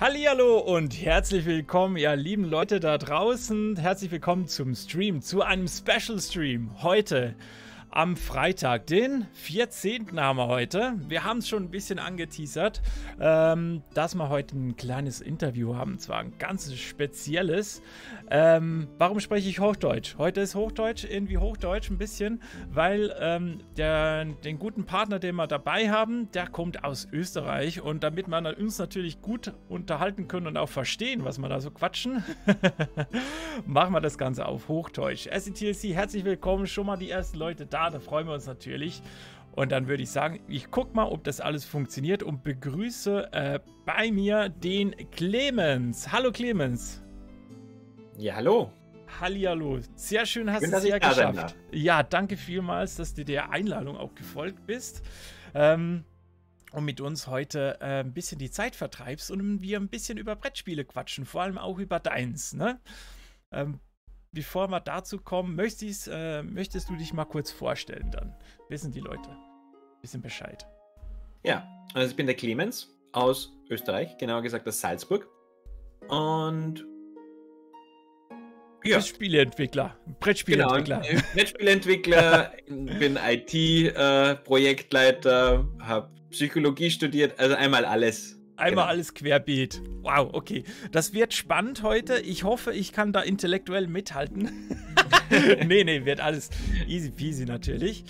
Hallihallo und herzlich willkommen, ihr lieben Leute da draußen. Herzlich willkommen zum Stream, zu einem Special Stream. Heute am Freitag, den 14. haben wir heute. Wir haben es schon ein bisschen angeteasert, dass wir heute ein kleines Interview haben. Zwar ein ganz spezielles. Warum spreche ich Hochdeutsch? Heute ist Hochdeutsch, irgendwie Hochdeutsch ein bisschen, weil den guten Partner, den wir dabei haben, der kommt aus Österreich. Und damit wir uns natürlich gut unterhalten können und auch verstehen, was wir da so quatschen, machen wir das Ganze auf Hochdeutsch. SCTLC, herzlich willkommen. Schon mal die ersten Leute da freuen wir uns natürlich. Und dann würde ich sagen, ich gucke mal, ob das alles funktioniert und begrüße bei mir den Clemens. Hallo Clemens. Ja, hallo. Hallihallo. Sehr schön, hast du es sehr geschafft. Ja, danke vielmals, dass du der Einladung auch gefolgt bist. Und mit uns heute ein bisschen die Zeit vertreibst und wir ein bisschen über Brettspiele quatschen, vor allem auch über deins, ne? Bevor wir dazu kommen, möchtest du dich mal kurz vorstellen, dann wissen die Leute ein bisschen Bescheid. Ja, also ich bin der Clemens aus Österreich, genauer gesagt aus Salzburg. Und ja. Spieleentwickler, Brettspieleentwickler. Genau, Brettspieleentwickler, bin IT-Projektleiter, habe Psychologie studiert, also einmal alles. Einmal alles querbeet. Wow, okay. Das wird spannend heute. Ich hoffe, ich kann da intellektuell mithalten. Nee, wird alles easy peasy natürlich.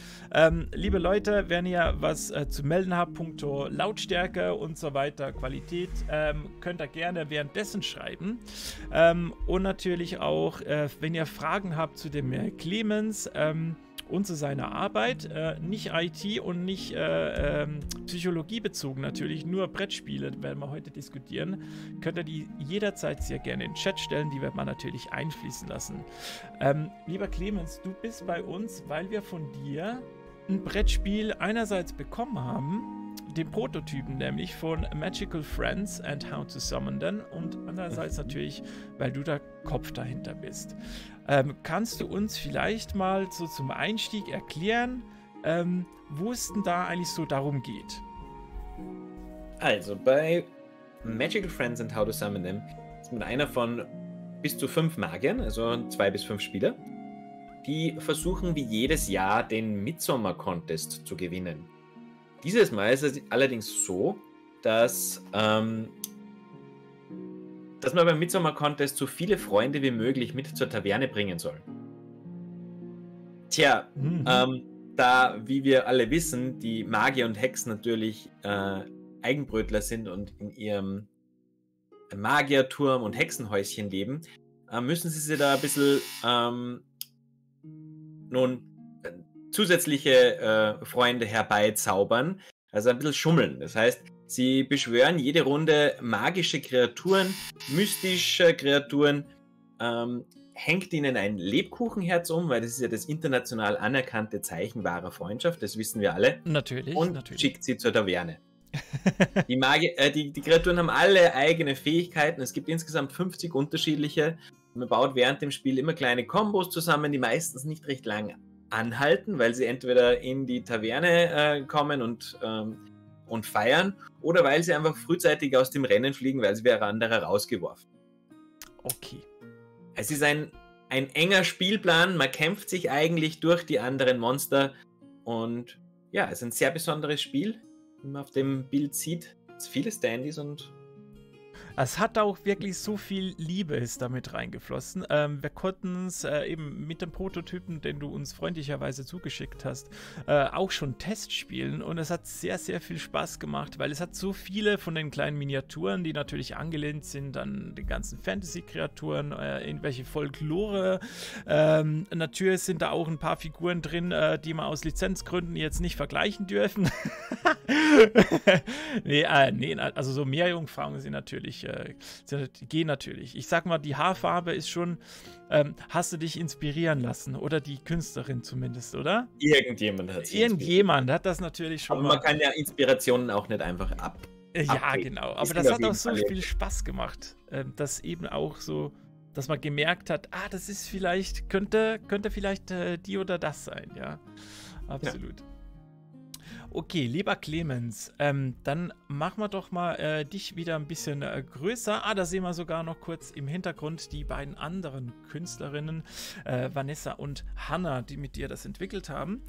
Liebe Leute, wenn ihr was zu melden habt, puncto Lautstärke und so weiter, Qualität, könnt ihr gerne währenddessen schreiben. Und natürlich auch, wenn ihr Fragen habt zu dem Clemens, und zu seiner Arbeit, nicht IT und nicht Psychologie bezogen natürlich, nur Brettspiele werden wir heute diskutieren, könnt ihr die jederzeit sehr gerne in den Chat stellen, die wird man natürlich einfließen lassen. Lieber Clemens, du bist bei uns, weil wir von dir ein Brettspiel einerseits bekommen haben, den Prototypen nämlich von Magical Friends and How to Summon Them und andererseits natürlich, weil du der Kopf dahinter bist. Kannst du uns vielleicht mal so zum Einstieg erklären, wo es denn da eigentlich so darum geht? Also bei Magical Friends and How to Summon Them ist man einer von bis zu 5 Magiern, also 2 bis 5 Spieler, die versuchen wie jedes Jahr den Midsummer Contest zu gewinnen. Dieses Mal ist es allerdings so, dass man beim Midsummer Contest so viele Freunde wie möglich mit zur Taverne bringen soll. Tja, da, wie wir alle wissen, die Magier und Hexen natürlich Eigenbrötler sind und in ihrem Magierturm und Hexenhäuschen leben, müssen sie da ein bisschen zusätzliche Freunde herbeizaubern, also ein bisschen schummeln. Das heißt, sie beschwören jede Runde magische Kreaturen, mystische Kreaturen, hängt ihnen ein Lebkuchenherz um, weil das ist ja das international anerkannte Zeichen wahrer Freundschaft, das wissen wir alle. Natürlich. Und schickt sie zur Taverne. Die Kreaturen haben alle eigene Fähigkeiten, es gibt insgesamt 50 unterschiedliche. Man baut während dem Spiel immer kleine Kombos zusammen, die meistens nicht recht lang anhalten, weil sie entweder in die Taverne kommen und feiern oder weil sie einfach frühzeitig aus dem Rennen fliegen, weil sie wer anderer rausgeworfen. Okay. Es ist ein enger Spielplan, man kämpft sich eigentlich durch die anderen Monster und ja, es ist ein sehr besonderes Spiel, wie man auf dem Bild sieht. Es sind viele Standys und es hat auch wirklich so viel Liebe ist damit reingeflossen. Wir konnten es eben mit dem Prototypen, den du uns freundlicherweise zugeschickt hast, auch schon Test spielen und es hat sehr, sehr viel Spaß gemacht, weil es hat so viele von den kleinen Miniaturen, die natürlich angelehnt sind an die ganzen Fantasy-Kreaturen, irgendwelche Folklore. Natürlich sind da auch ein paar Figuren drin, die man aus Lizenzgründen jetzt nicht vergleichen dürfen. Nee, also so Meerjungfrauen sind natürlich gehen natürlich. Ich sag mal, die Haarfarbe ist schon, hast du dich inspirieren lassen? Oder die Künstlerin zumindest, oder? Irgendjemand hat Irgendjemand hat das natürlich schon. Aber man kann ja Inspirationen auch nicht einfach ja, genau. Aber das hat auch so viel Spaß gemacht, dass eben auch so, dass man gemerkt hat, das ist vielleicht, könnte vielleicht die oder das sein, ja. Absolut. Ja. Okay, lieber Clemens, dann machen wir doch mal dich wieder ein bisschen größer. Da sehen wir sogar noch kurz im Hintergrund die beiden anderen Künstlerinnen, Vanessa und Hannah, die mit dir das entwickelt haben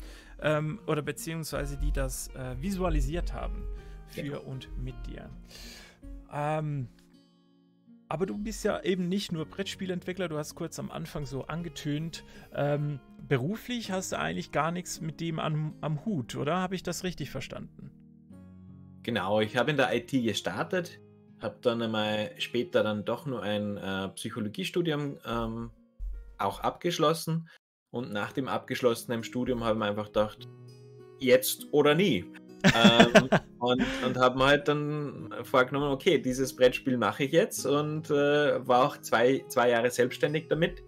oder beziehungsweise die das visualisiert haben für und mit dir. Aber du bist ja eben nicht nur Brettspielentwickler, du hast kurz am Anfang so angetönt, beruflich hast du eigentlich gar nichts mit dem am Hut, oder? Habe ich das richtig verstanden? Genau, ich habe in der IT gestartet, habe dann einmal später dann doch nur ein Psychologiestudium auch abgeschlossen und nach dem abgeschlossenen Studium habe ich mir einfach gedacht, jetzt oder nie. und habe mir halt dann vorgenommen, okay, dieses Brettspiel mache ich jetzt und war auch zwei Jahre selbstständig damit.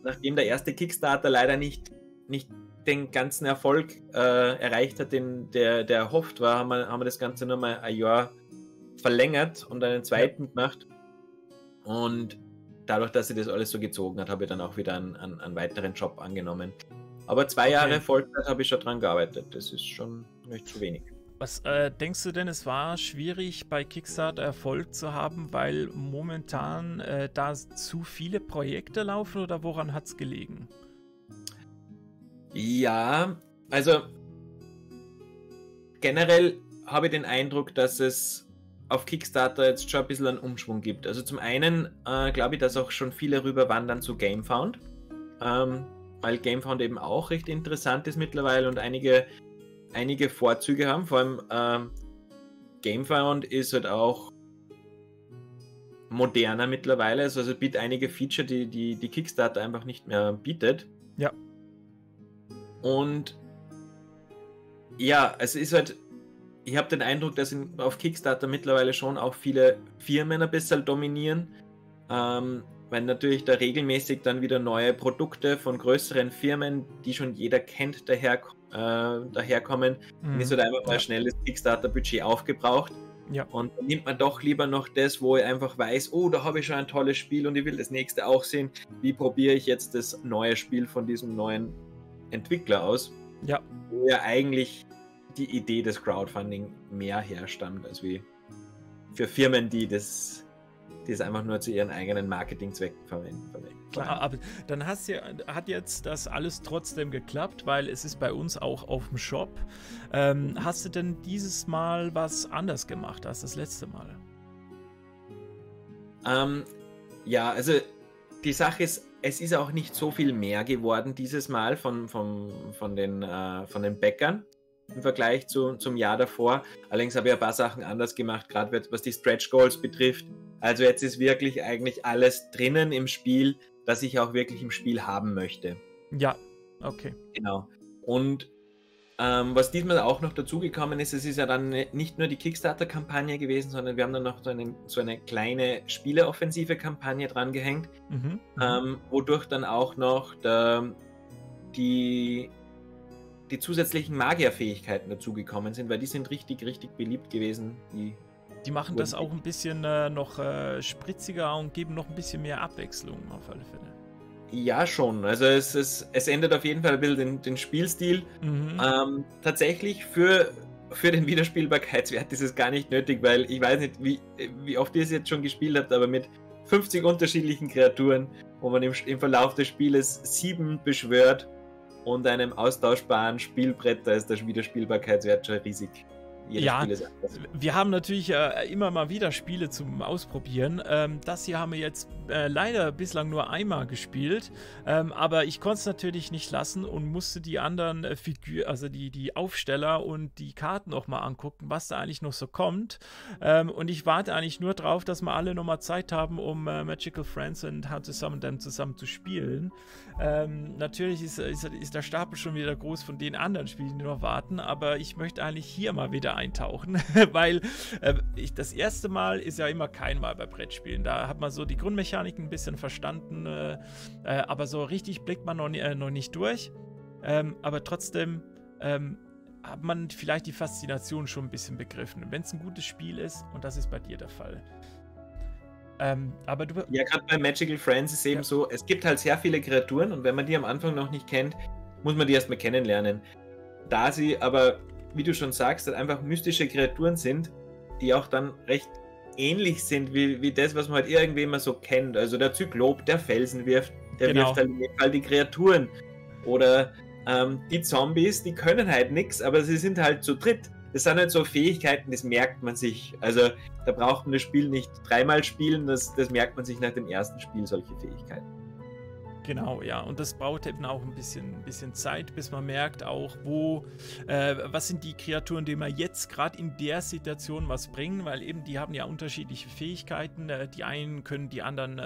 Nachdem der erste Kickstarter leider nicht den ganzen Erfolg erreicht hat, den der erhofft war, haben wir das Ganze nur mal ein Jahr verlängert und einen zweiten gemacht. Und dadurch, dass sich das alles so gezogen hat, habe ich dann auch wieder einen weiteren Job angenommen. Aber 2 Jahre Vollzeit habe ich schon dran gearbeitet. Das ist schon nicht zu wenig. Was denkst du denn, es war schwierig bei Kickstarter Erfolg zu haben, weil momentan da zu viele Projekte laufen oder woran hat es gelegen? Ja, also generell habe ich den Eindruck, dass es auf Kickstarter jetzt schon ein bisschen einen Umschwung gibt. Also zum einen glaube ich, dass auch schon viele rüberwandern zu GameFound, weil GameFound eben auch recht interessant ist mittlerweile und einige Vorzüge haben. Vor allem GameFound ist halt auch moderner mittlerweile, also bietet einige Feature, die Kickstarter einfach nicht mehr bietet. Ja. Und ja, es ist halt, ich habe den Eindruck, dass auf Kickstarter mittlerweile schon auch viele Firmen ein bisschen dominieren, weil natürlich da regelmäßig dann wieder neue Produkte von größeren Firmen, die schon jeder kennt, daherkommen. Dann ist halt einfach mal schnell das Kickstarter-Budget aufgebraucht. Ja. Und dann nimmt man doch lieber noch das, wo ich einfach weiß, oh, da habe ich schon ein tolles Spiel und ich will das nächste auch sehen. Wie probiere ich jetzt das neue Spiel von diesem neuen Entwickler aus? Ja. Wo ja eigentlich die Idee des Crowdfunding mehr herstammt, als wie für Firmen, die es einfach nur zu ihren eigenen Marketingzwecken verwenden. Klar, aber dann hat jetzt das alles trotzdem geklappt, weil es ist bei uns auch auf dem Shop. Hast du denn dieses Mal was anders gemacht als das letzte Mal? Ja, also die Sache ist, es ist auch nicht so viel mehr geworden dieses Mal von den Bäckern im Vergleich zum Jahr davor. Allerdings habe ich ein paar Sachen anders gemacht, gerade was die Stretch Goals betrifft. Also jetzt ist wirklich eigentlich alles drinnen im Spiel, das ich auch wirklich im Spiel haben möchte. Ja, okay. Genau. Und was diesmal auch noch dazugekommen ist, es ist ja dann nicht nur die Kickstarter-Kampagne gewesen, sondern wir haben dann noch so eine kleine Spieleoffensive-Kampagne dran gehängt, wodurch dann auch noch die zusätzlichen Magierfähigkeiten dazugekommen sind, weil die sind richtig, richtig beliebt gewesen. Die machen das auch ein bisschen noch spritziger und geben noch ein bisschen mehr Abwechslung auf alle Fälle. Ja, schon. Also es ändert auf jeden Fall ein bisschen den Spielstil. Tatsächlich für den Wiederspielbarkeitswert ist es gar nicht nötig, weil ich weiß nicht, wie oft ihr es jetzt schon gespielt habt, aber mit 50 unterschiedlichen Kreaturen, wo man im Verlauf des Spieles 7 beschwört und einem austauschbaren Spielbrett, da ist der Wiederspielbarkeitswert schon riesig. Ja, wir haben natürlich immer mal wieder Spiele zum Ausprobieren. Das hier haben wir jetzt leider bislang nur einmal gespielt, aber ich konnte es natürlich nicht lassen und musste die anderen Figuren, also die Aufsteller und die Karten noch mal angucken, was da eigentlich noch so kommt. Und ich warte eigentlich nur drauf, dass wir alle noch mal Zeit haben, um Magical Friends and How to Summon Them zusammen zu spielen. Natürlich ist der Stapel schon wieder groß von den anderen Spielen, die noch warten, aber ich möchte eigentlich hier mal wieder eintauchen, weil das erste Mal ist ja immer kein Mal bei Brettspielen. Da hat man so die Grundmechaniken ein bisschen verstanden, aber so richtig blickt man noch nicht durch. Aber trotzdem hat man vielleicht die Faszination schon ein bisschen begriffen, wenn es ein gutes Spiel ist, und das ist bei dir der Fall. Aber ja, gerade bei Magical Friends ist es eben so, es gibt halt sehr viele Kreaturen und wenn man die am Anfang noch nicht kennt, muss man die erstmal kennenlernen. da sie aber, wie du schon sagst, halt einfach mystische Kreaturen sind, die auch dann recht ähnlich sind wie das, was man halt irgendwie immer so kennt. Also der Zyklop, der Felsen wirft, der wirft halt in dem Fall die Kreaturen. Oder die Zombies, die können halt nichts, aber sie sind halt zu dritt. Das sind halt so Fähigkeiten, das merkt man sich. Also da braucht man das Spiel nicht dreimal spielen, das merkt man sich nach dem ersten Spiel, solche Fähigkeiten. Genau, ja. Und das braucht eben auch ein bisschen Zeit, bis man merkt auch, was sind die Kreaturen, die man jetzt gerade in der Situation was bringen, weil eben die haben ja unterschiedliche Fähigkeiten. Die einen können die anderen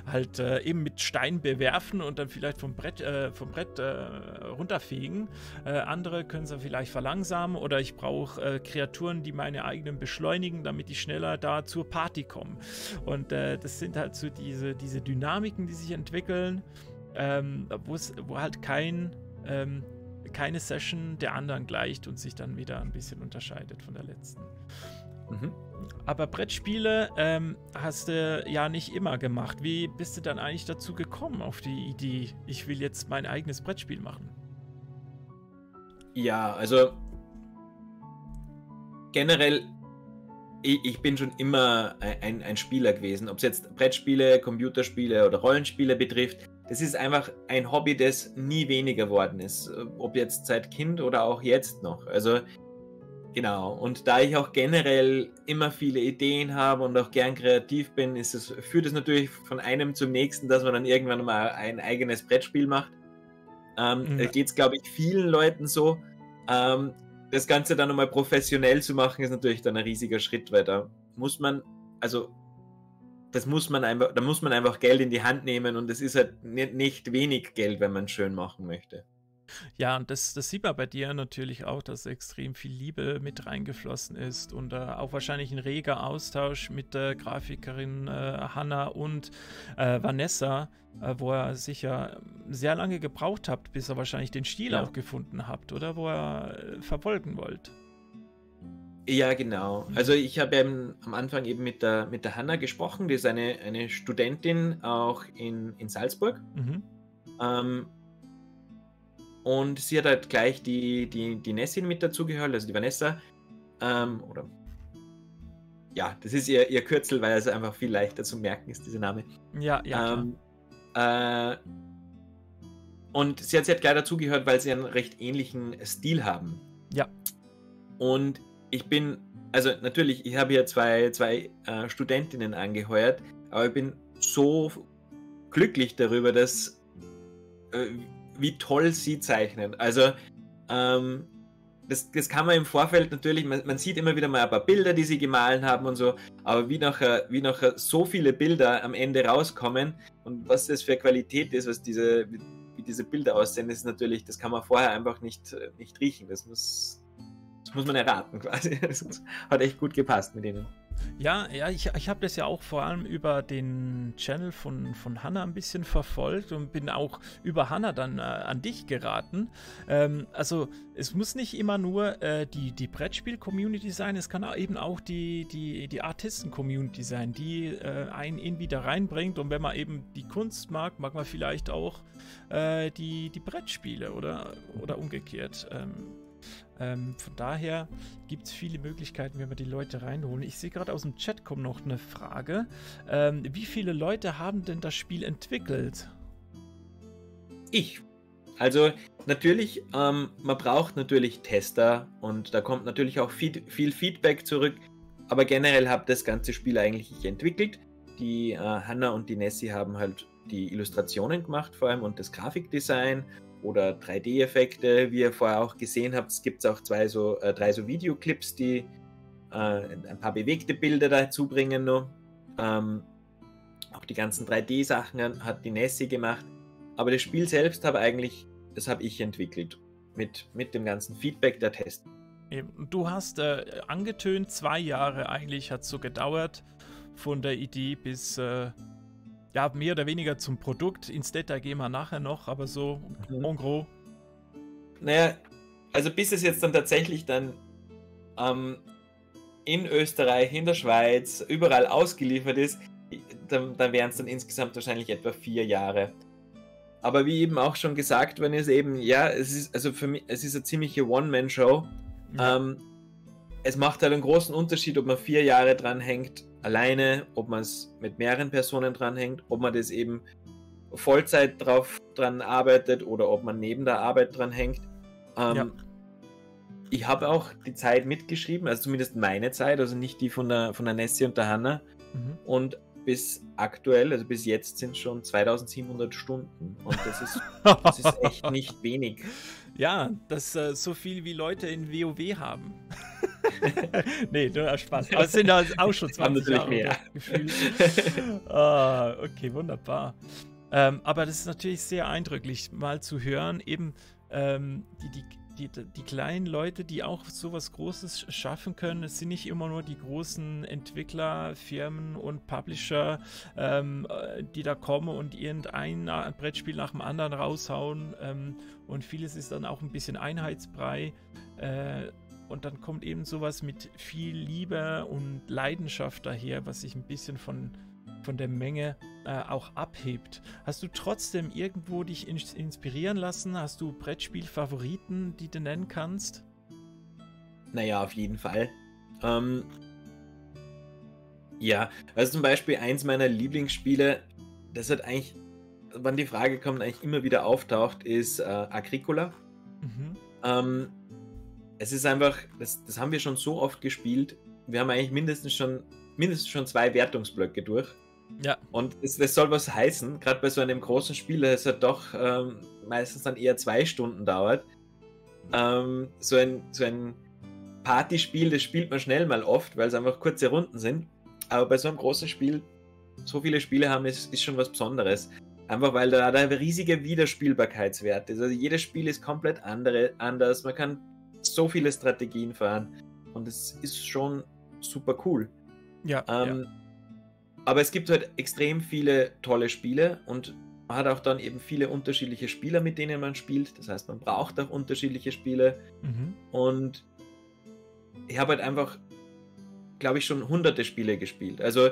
halt eben mit Stein bewerfen und dann vielleicht vom Brett runterfegen. Andere können sie vielleicht verlangsamen oder ich brauche Kreaturen, die meine eigenen beschleunigen, damit die schneller da zur Party kommen. Und das sind halt so diese Dynamiken, die sich entwickeln. Wo halt keine Session der anderen gleicht und sich dann wieder ein bisschen unterscheidet von der letzten. Mhm. Aber Brettspiele hast du ja nicht immer gemacht. Wie bist du dann eigentlich dazu gekommen auf die Idee, ich will jetzt mein eigenes Brettspiel machen? Ja, also generell, ich bin schon immer ein Spieler gewesen, ob es jetzt Brettspiele, Computerspiele oder Rollenspiele betrifft. Das ist einfach ein Hobby, das nie weniger geworden ist, ob jetzt seit Kind oder auch jetzt noch. Also genau, und da ich auch generell immer viele Ideen habe und auch gern kreativ bin, führt es natürlich von einem zum nächsten, dass man dann irgendwann mal ein eigenes Brettspiel macht. Da geht es, glaube ich, vielen Leuten so. Das Ganze dann nochmal professionell zu machen, ist natürlich dann ein riesiger Schritt, weil da muss man einfach Geld in die Hand nehmen und es ist halt nicht wenig Geld, wenn man es schön machen möchte. Ja, und das sieht man bei dir natürlich auch, dass extrem viel Liebe mit reingeflossen ist und auch wahrscheinlich ein reger Austausch mit der Grafikerin Hannah und Vanessa, wo ihr sicher sehr lange gebraucht habt, bis ihr wahrscheinlich den Stil auch gefunden habt, oder? Wo ihr verfolgen wollt. Ja, genau. Also ich habe eben am Anfang eben mit der Hannah gesprochen, die ist eine Studentin auch in Salzburg. Mhm. Und sie hat halt gleich die Nessin mit dazugehört, also die Vanessa. Oder ja, das ist ihr Kürzel, weil es einfach viel leichter zu merken ist, dieser Name. Ja, ja. Und sie hat gleich dazugehört, weil sie einen recht ähnlichen Stil haben. Ja. Und also natürlich, ich habe hier zwei Studentinnen angeheuert, aber ich bin so glücklich darüber, dass wie toll sie zeichnen. Also das kann man im Vorfeld natürlich, man sieht immer wieder mal ein paar Bilder, die sie gemahlen haben und so, aber wie nachher so viele Bilder am Ende rauskommen und was das für Qualität ist, wie diese Bilder aussehen, ist natürlich, das kann man vorher einfach nicht riechen. Das muss man erraten quasi. Das hat echt gut gepasst mit ihnen. Ja, ich habe das ja auch vor allem über den Channel von Hannah ein bisschen verfolgt und bin auch über Hannah dann an dich geraten. Also es muss nicht immer nur die Brettspiel-Community sein, es kann eben auch die Artisten-Community sein, die einen irgendwie da reinbringt, und wenn man eben die Kunst mag man vielleicht auch die Brettspiele oder umgekehrt. Von daher gibt es viele Möglichkeiten, wenn wir die Leute reinholen. Ich sehe gerade aus dem Chat kommt noch eine Frage. Wie viele Leute haben denn das Spiel entwickelt? Ich. Also natürlich, man braucht natürlich Tester und da kommt natürlich auch viel Feedback zurück, aber generell habe das ganze Spiel eigentlich ich entwickelt. Die Hannah und die Nessie haben halt die Illustrationen gemacht vor allem und das Grafikdesign oder 3D-Effekte, wie ihr vorher auch gesehen habt. Es gibt auch drei so Videoclips, die ein paar bewegte Bilder dazu bringen noch. Auch die ganzen 3D-Sachen hat die Nessie gemacht. Aber das Spiel selbst habe ich entwickelt. Mit dem ganzen Feedback der Tests. Du hast angetönt, 2 Jahre eigentlich hat es so gedauert, von der Idee bis mehr oder weniger zum Produkt. Ins Detail gehen wir nachher noch, aber so en gros. Naja, also bis es jetzt dann tatsächlich dann in Österreich, in der Schweiz, überall ausgeliefert ist, dann wären es dann insgesamt wahrscheinlich etwa 4 Jahre. aber wie eben auch schon gesagt worden ist, eben, ja, es ist, also für mich, es ist eine ziemliche One-Man-Show. Ja. Es macht halt einen großen Unterschied, ob man 4 Jahre dranhängt, alleine, ob man es mit mehreren Personen dranhängt, ob man das eben Vollzeit dran arbeitet oder ob man neben der Arbeit dranhängt. Ich habe auch die Zeit mitgeschrieben, also zumindest meine Zeit, also nicht die von der Nessie und der Hanna. Und bis aktuell, also bis jetzt sind es schon 2700 Stunden. Und das ist echt nicht wenig. Ja, das ist so viel wie Leute in WoW haben. Nee, nur Spaß. Aber es sind auch schon 20 Jahre mehr. Gefühlt. Okay, wunderbar. Aber das ist natürlich sehr eindrücklich, mal zu hören, eben die kleinen Leute, die auch sowas Großes schaffen können. Es sind nicht immer nur die großen Entwickler, Firmen und Publisher, die da kommen und irgendein Brettspiel nach dem anderen raushauen. Und vieles ist dann auch ein bisschen Einheitsbrei. Und dann kommt eben sowas mit viel Liebe und Leidenschaft daher, was sich ein bisschen von der Menge auch abhebt. Hast du trotzdem irgendwo dich inspirieren lassen? Hast du Brettspiel-Favoriten, die du nennen kannst? Naja, auf jeden Fall. Ja, also zum Beispiel eins meiner Lieblingsspiele, das hat eigentlich, wann die Frage kommt, eigentlich immer wieder auftaucht, ist Agricola. Es ist einfach, das haben wir schon so oft gespielt. Wir haben eigentlich mindestens schon 2 Wertungsblöcke durch. Ja. Und das soll was heißen, gerade bei so einem großen Spiel, das ja doch meistens dann eher 2 Stunden dauert. So ein Partyspiel, das spielt man schnell mal oft, weil es einfach kurze Runden sind. Aber bei so einem großen Spiel, so viele Spiele haben, ist schon was Besonderes. Einfach weil da ein riesiger Wiederspielbarkeitswert ist. Also jedes Spiel ist komplett anders. Man kann so viele Strategien fahren. Und es ist schon super cool. Ja. Aber es gibt halt extrem viele tolle Spiele und man hat auch dann eben viele unterschiedliche Spieler, mit denen man spielt. Das heißt, man braucht auch unterschiedliche Spiele. Und ich habe halt einfach, glaube ich, schon hunderte Spiele gespielt. Also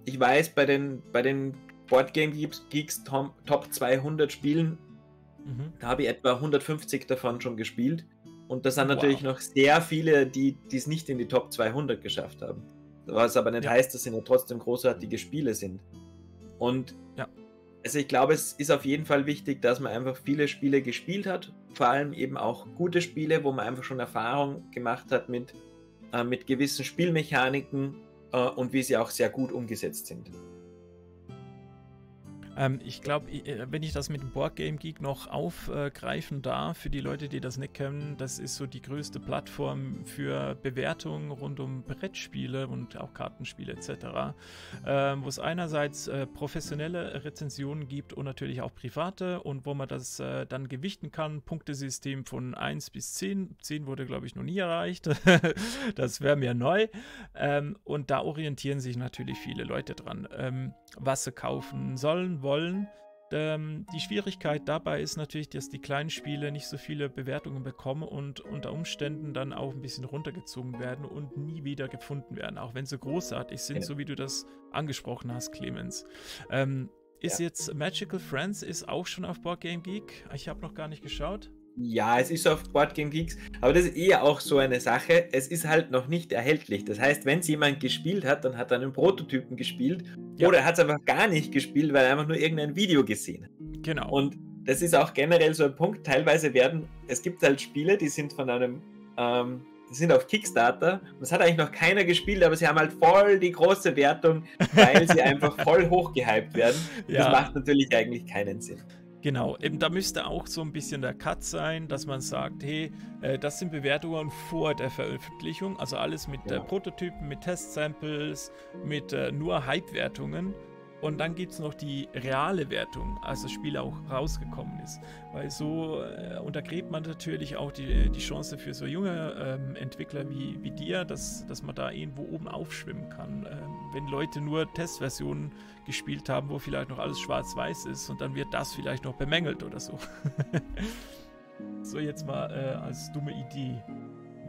ich weiß, bei den Boardgame Geeks Top 200 Spielen, da habe ich etwa 150 davon schon gespielt. Und das sind natürlich noch sehr viele, die es nicht in die Top 200 geschafft haben. Was aber nicht heißt, dass sie ja trotzdem großartige Spiele sind. Und also ich glaube, es ist auf jeden Fall wichtig, dass man einfach viele Spiele gespielt hat. Vor allem eben auch gute Spiele, wo man einfach schon Erfahrung gemacht hat mit gewissen Spielmechaniken und wie sie auch sehr gut umgesetzt sind. Ich glaube, wenn ich das mit dem Boardgame Geek noch aufgreifen darf, für die Leute, die das nicht kennen, das ist so die größte Plattform für Bewertungen rund um Brettspiele und auch Kartenspiele etc., wo es einerseits professionelle Rezensionen gibt und natürlich auch private und wo man das dann gewichten kann, Punktesystem von 1 bis 10. 10 wurde, glaube ich, noch nie erreicht. Das wäre mir neu. Und da orientieren sich natürlich viele Leute dran, was sie kaufen sollen, wollen. Die Schwierigkeit dabei ist natürlich, dass die kleinen Spiele nicht so viele Bewertungen bekommen und unter Umständen dann auch ein bisschen runtergezogen werden und nie wieder gefunden werden, auch wenn sie großartig sind, so wie du das angesprochen hast, Clemens. Ist jetzt Magical Friends ist auch schon auf Boardgame Geek? Ich habe noch gar nicht geschaut. Ja, es ist auf Boardgame Geeks, aber das ist eher auch so eine Sache, es ist halt noch nicht erhältlich. Das heißt, wenn es jemand gespielt hat, dann hat er einen Prototypen gespielt oder er hat es einfach gar nicht gespielt, weil er einfach nur irgendein Video gesehen hat. Genau. Und das ist auch generell so ein Punkt, teilweise es gibt halt Spiele, die sind von einem, die sind auf Kickstarter, das hat eigentlich noch keiner gespielt, aber sie haben halt voll die große Wertung, weil sie einfach voll hochgehypt werden. Das macht natürlich eigentlich keinen Sinn. Genau, eben da müsste auch so ein bisschen der Cut sein, dass man sagt, hey, das sind Bewertungen vor der Veröffentlichung, also alles mit Prototypen, mit Testsamples, mit nur Hype-Wertungen. Und dann gibt es noch die reale Wertung, als das Spiel auch rausgekommen ist. Weil so untergräbt man natürlich auch die Chance für so junge Entwickler wie dir, dass man da irgendwo oben aufschwimmen kann. Wenn Leute nur Testversionen gespielt haben, wo vielleicht noch alles schwarz-weiß ist und dann wird das vielleicht noch bemängelt oder so. So jetzt mal als dumme Idee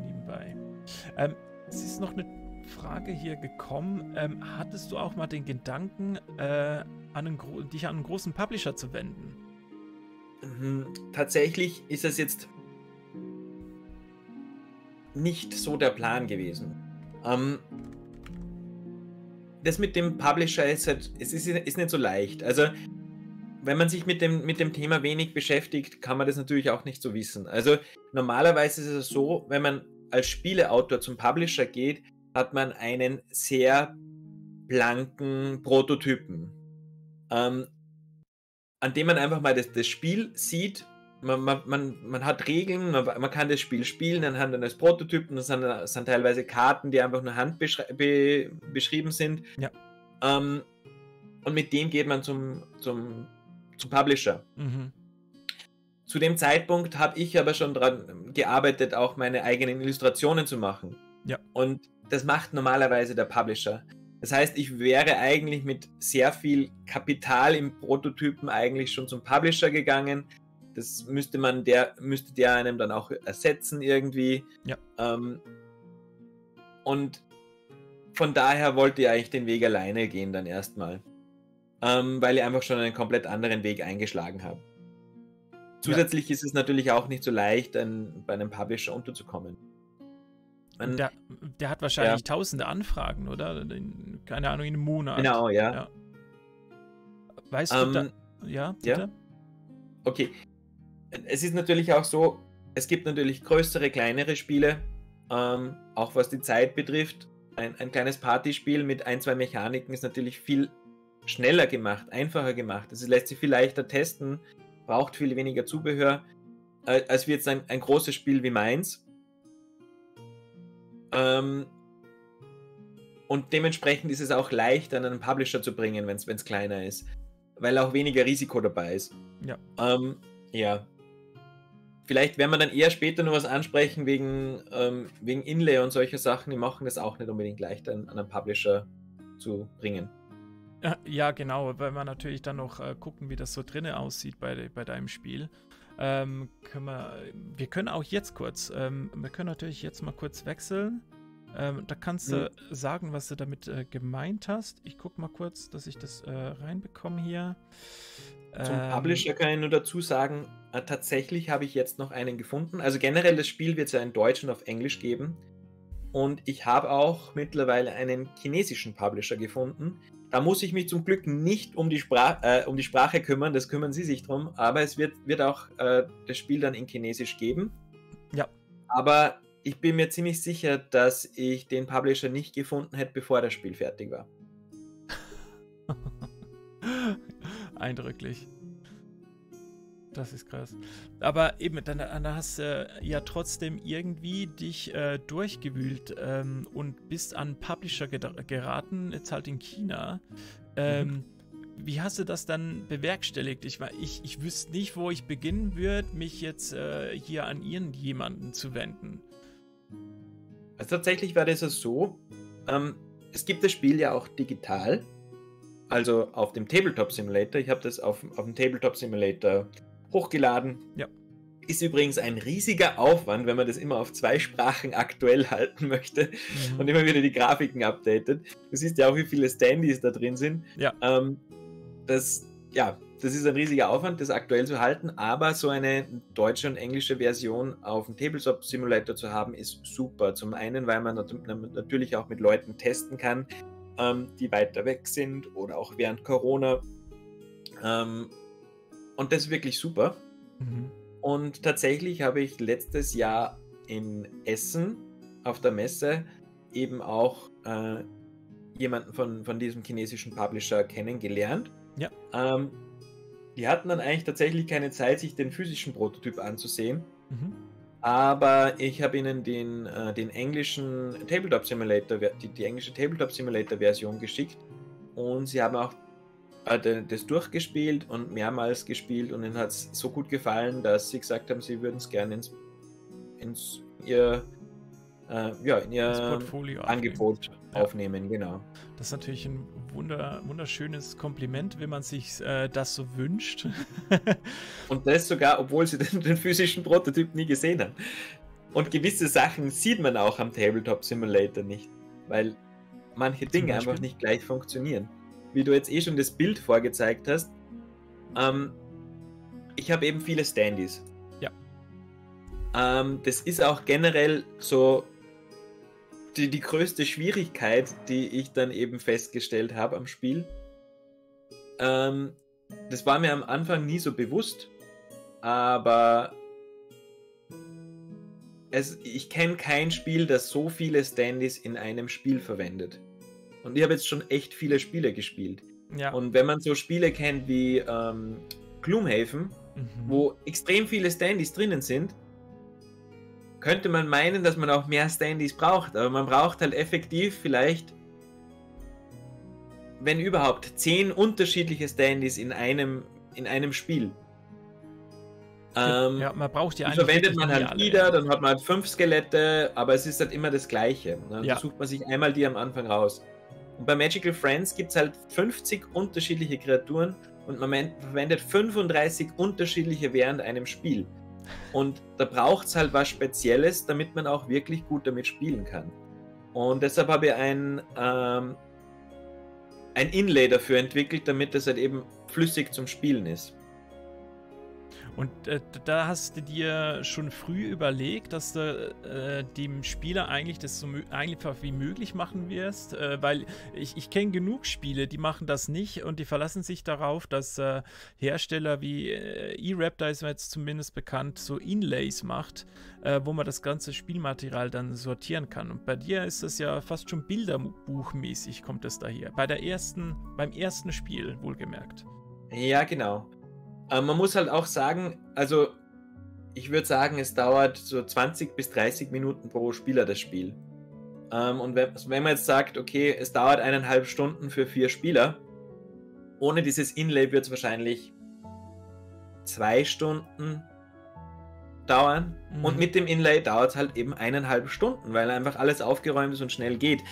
nebenbei. Es ist noch eine Frage hier gekommen. Hattest du auch mal den Gedanken, dich an einen großen Publisher zu wenden? Tatsächlich ist es jetzt nicht so der Plan gewesen. Das mit dem Publisher ist halt, es ist nicht so leicht. Also, wenn man sich mit dem Thema wenig beschäftigt, kann man das natürlich auch nicht so wissen. Also, normalerweise ist es so, wenn man als Spieleautor zum Publisher geht, hat man einen sehr blanken Prototypen, an dem man einfach mal das Spiel sieht. Man hat Regeln, man kann das Spiel spielen anhand eines Prototypen. Das sind teilweise Karten, die einfach nur handbeschrieben sind. Ja. Und mit dem geht man zum Publisher. Zu dem Zeitpunkt habe ich aber schon daran gearbeitet, auch meine eigenen Illustrationen zu machen. Ja. Und das macht normalerweise der Publisher. Das heißt, ich wäre eigentlich mit sehr viel Kapital im Prototypen eigentlich schon zum Publisher gegangen. Das müsste der einem dann auch ersetzen irgendwie. Ja. Und von daher wollte ich eigentlich den Weg alleine gehen dann erstmal. Weil ich einfach schon einen komplett anderen Weg eingeschlagen habe. Zusätzlich ist es natürlich auch nicht so leicht, bei einem Publisher unterzukommen. Der hat wahrscheinlich tausende Anfragen, oder? Keine Ahnung, in einem Monat. Genau, ja. Weißt du da? Ja, bitte? Ja? Okay. Es ist natürlich auch so, es gibt natürlich größere, kleinere Spiele, auch was die Zeit betrifft. Ein kleines Partyspiel mit 1, 2 Mechaniken ist natürlich viel schneller gemacht, einfacher gemacht. Es lässt sich viel leichter testen, braucht viel weniger Zubehör, als wie jetzt ein großes Spiel wie meins. Und dementsprechend ist es auch leichter, an einen Publisher zu bringen, wenn es kleiner ist, weil auch weniger Risiko dabei ist. Ja. Ja. Vielleicht werden wir dann eher später noch was ansprechen wegen Inlay und solche Sachen. Die machen das auch nicht unbedingt leichter, an einen Publisher zu bringen. Ja, genau, weil wir natürlich dann noch gucken, wie das so drinnen aussieht bei deinem Spiel. Wir können auch jetzt kurz, wir können natürlich jetzt mal kurz wechseln. Da kannst du sagen, was du damit gemeint hast. Ich gucke mal kurz, dass ich das reinbekomme hier. Zum Publisher kann ich nur dazu sagen, tatsächlich habe ich jetzt noch einen gefunden. Also generell, das Spiel wird es ja in Deutsch und auf Englisch geben. Und ich habe auch mittlerweile einen chinesischen Publisher gefunden. Da muss ich mich zum Glück nicht um die Sprache kümmern, das kümmern sie sich drum, aber es wird auch das Spiel dann in Chinesisch geben. Ja. Aber ich bin mir ziemlich sicher, dass ich den Publisher nicht gefunden hätte, bevor das Spiel fertig war. Eindrücklich. Das ist krass. Aber eben, dann hast du ja trotzdem irgendwie dich durchgewühlt und bist an Publisher geraten, jetzt halt in China. Wie hast du das dann bewerkstelligt? Ich wüsste nicht, wo ich beginnen würde, mich jetzt hier an irgendjemanden zu wenden. Also tatsächlich war das so, es gibt das Spiel ja auch digital, also auf dem Tabletop Simulator. Ich habe das auf dem Tabletop Simulator hochgeladen. Ja. Ist übrigens ein riesiger Aufwand, wenn man das immer auf 2 Sprachen aktuell halten möchte und immer wieder die Grafiken updatet. Du siehst ja auch, wie viele Standys da drin sind. Ja. Das ist ein riesiger Aufwand, das aktuell zu halten, aber so eine deutsche und englische Version auf dem Tabletop Simulator zu haben, ist super. Zum einen, weil man natürlich auch mit Leuten testen kann, die weiter weg sind oder auch während Corona. Und das ist wirklich super. Und tatsächlich habe ich letztes Jahr in Essen auf der Messe eben auch jemanden von diesem chinesischen Publisher kennengelernt. Ja. Die hatten dann eigentlich tatsächlich keine Zeit, sich den physischen Prototyp anzusehen. Aber ich habe ihnen den englischen Tabletop Simulator, die englische Tabletop Simulator Version geschickt. Und sie haben auch das durchgespielt und mehrmals gespielt und ihnen hat es so gut gefallen, dass sie gesagt haben, sie würden es gerne in ihr Portfolio Angebot aufnehmen, genau. Das ist natürlich ein wunderschönes Kompliment, wenn man sich das so wünscht. Und das sogar, obwohl sie den physischen Prototyp nie gesehen haben. Und gewisse Sachen sieht man auch am Tabletop Simulator nicht, weil manche Dinge einfach nicht gleich funktionieren. Wie du jetzt schon das Bild vorgezeigt hast, ich habe eben viele Standys. Ja. Das ist auch generell so die größte Schwierigkeit, die ich dann eben festgestellt habe am Spiel. Das war mir am Anfang nie so bewusst, aber ich kenne kein Spiel, das so viele Standys in einem Spiel verwendet. Und ich habe jetzt schon echt viele Spiele gespielt. Ja. Und wenn man so Spiele kennt wie Gloomhaven, wo extrem viele Standys drinnen sind, könnte man meinen, dass man auch mehr Standys braucht. Aber man braucht halt effektiv vielleicht, wenn überhaupt, 10 unterschiedliche Standys in einem Spiel. Ja, man braucht ja die verwendet man halt wieder, dann hat man halt 5 Skelette, aber es ist halt immer das Gleiche. Dann sucht man sich einmal die am Anfang raus. Und bei Magical Friends gibt es halt 50 unterschiedliche Kreaturen und man verwendet 35 unterschiedliche während einem Spiel. Und da braucht es halt was Spezielles, damit man auch wirklich gut damit spielen kann. Und deshalb habe ich ein Inlay dafür entwickelt, damit das halt eben flüssig zum Spielen ist. Und da hast du dir schon früh überlegt, dass du dem Spieler eigentlich das so einfach wie möglich machen wirst, weil ich kenne genug Spiele, die machen das nicht und die verlassen sich darauf, dass Hersteller wie eRaptor ist mir jetzt zumindest bekannt, so Inlays macht, wo man das ganze Spielmaterial dann sortieren kann. Und bei dir ist das ja fast schon bilderbuchmäßig, kommt es daher. Beim ersten Spiel, wohlgemerkt. Ja, genau. Man muss halt auch sagen, also ich würde sagen, es dauert so 20 bis 30 Minuten pro Spieler das Spiel. Und wenn man jetzt sagt, okay, es dauert 1,5 Stunden für 4 Spieler, ohne dieses Inlay wird es wahrscheinlich 2 Stunden dauern. Und mit dem Inlay dauert es halt eben 1,5 Stunden, weil einfach alles aufgeräumt ist und schnell geht.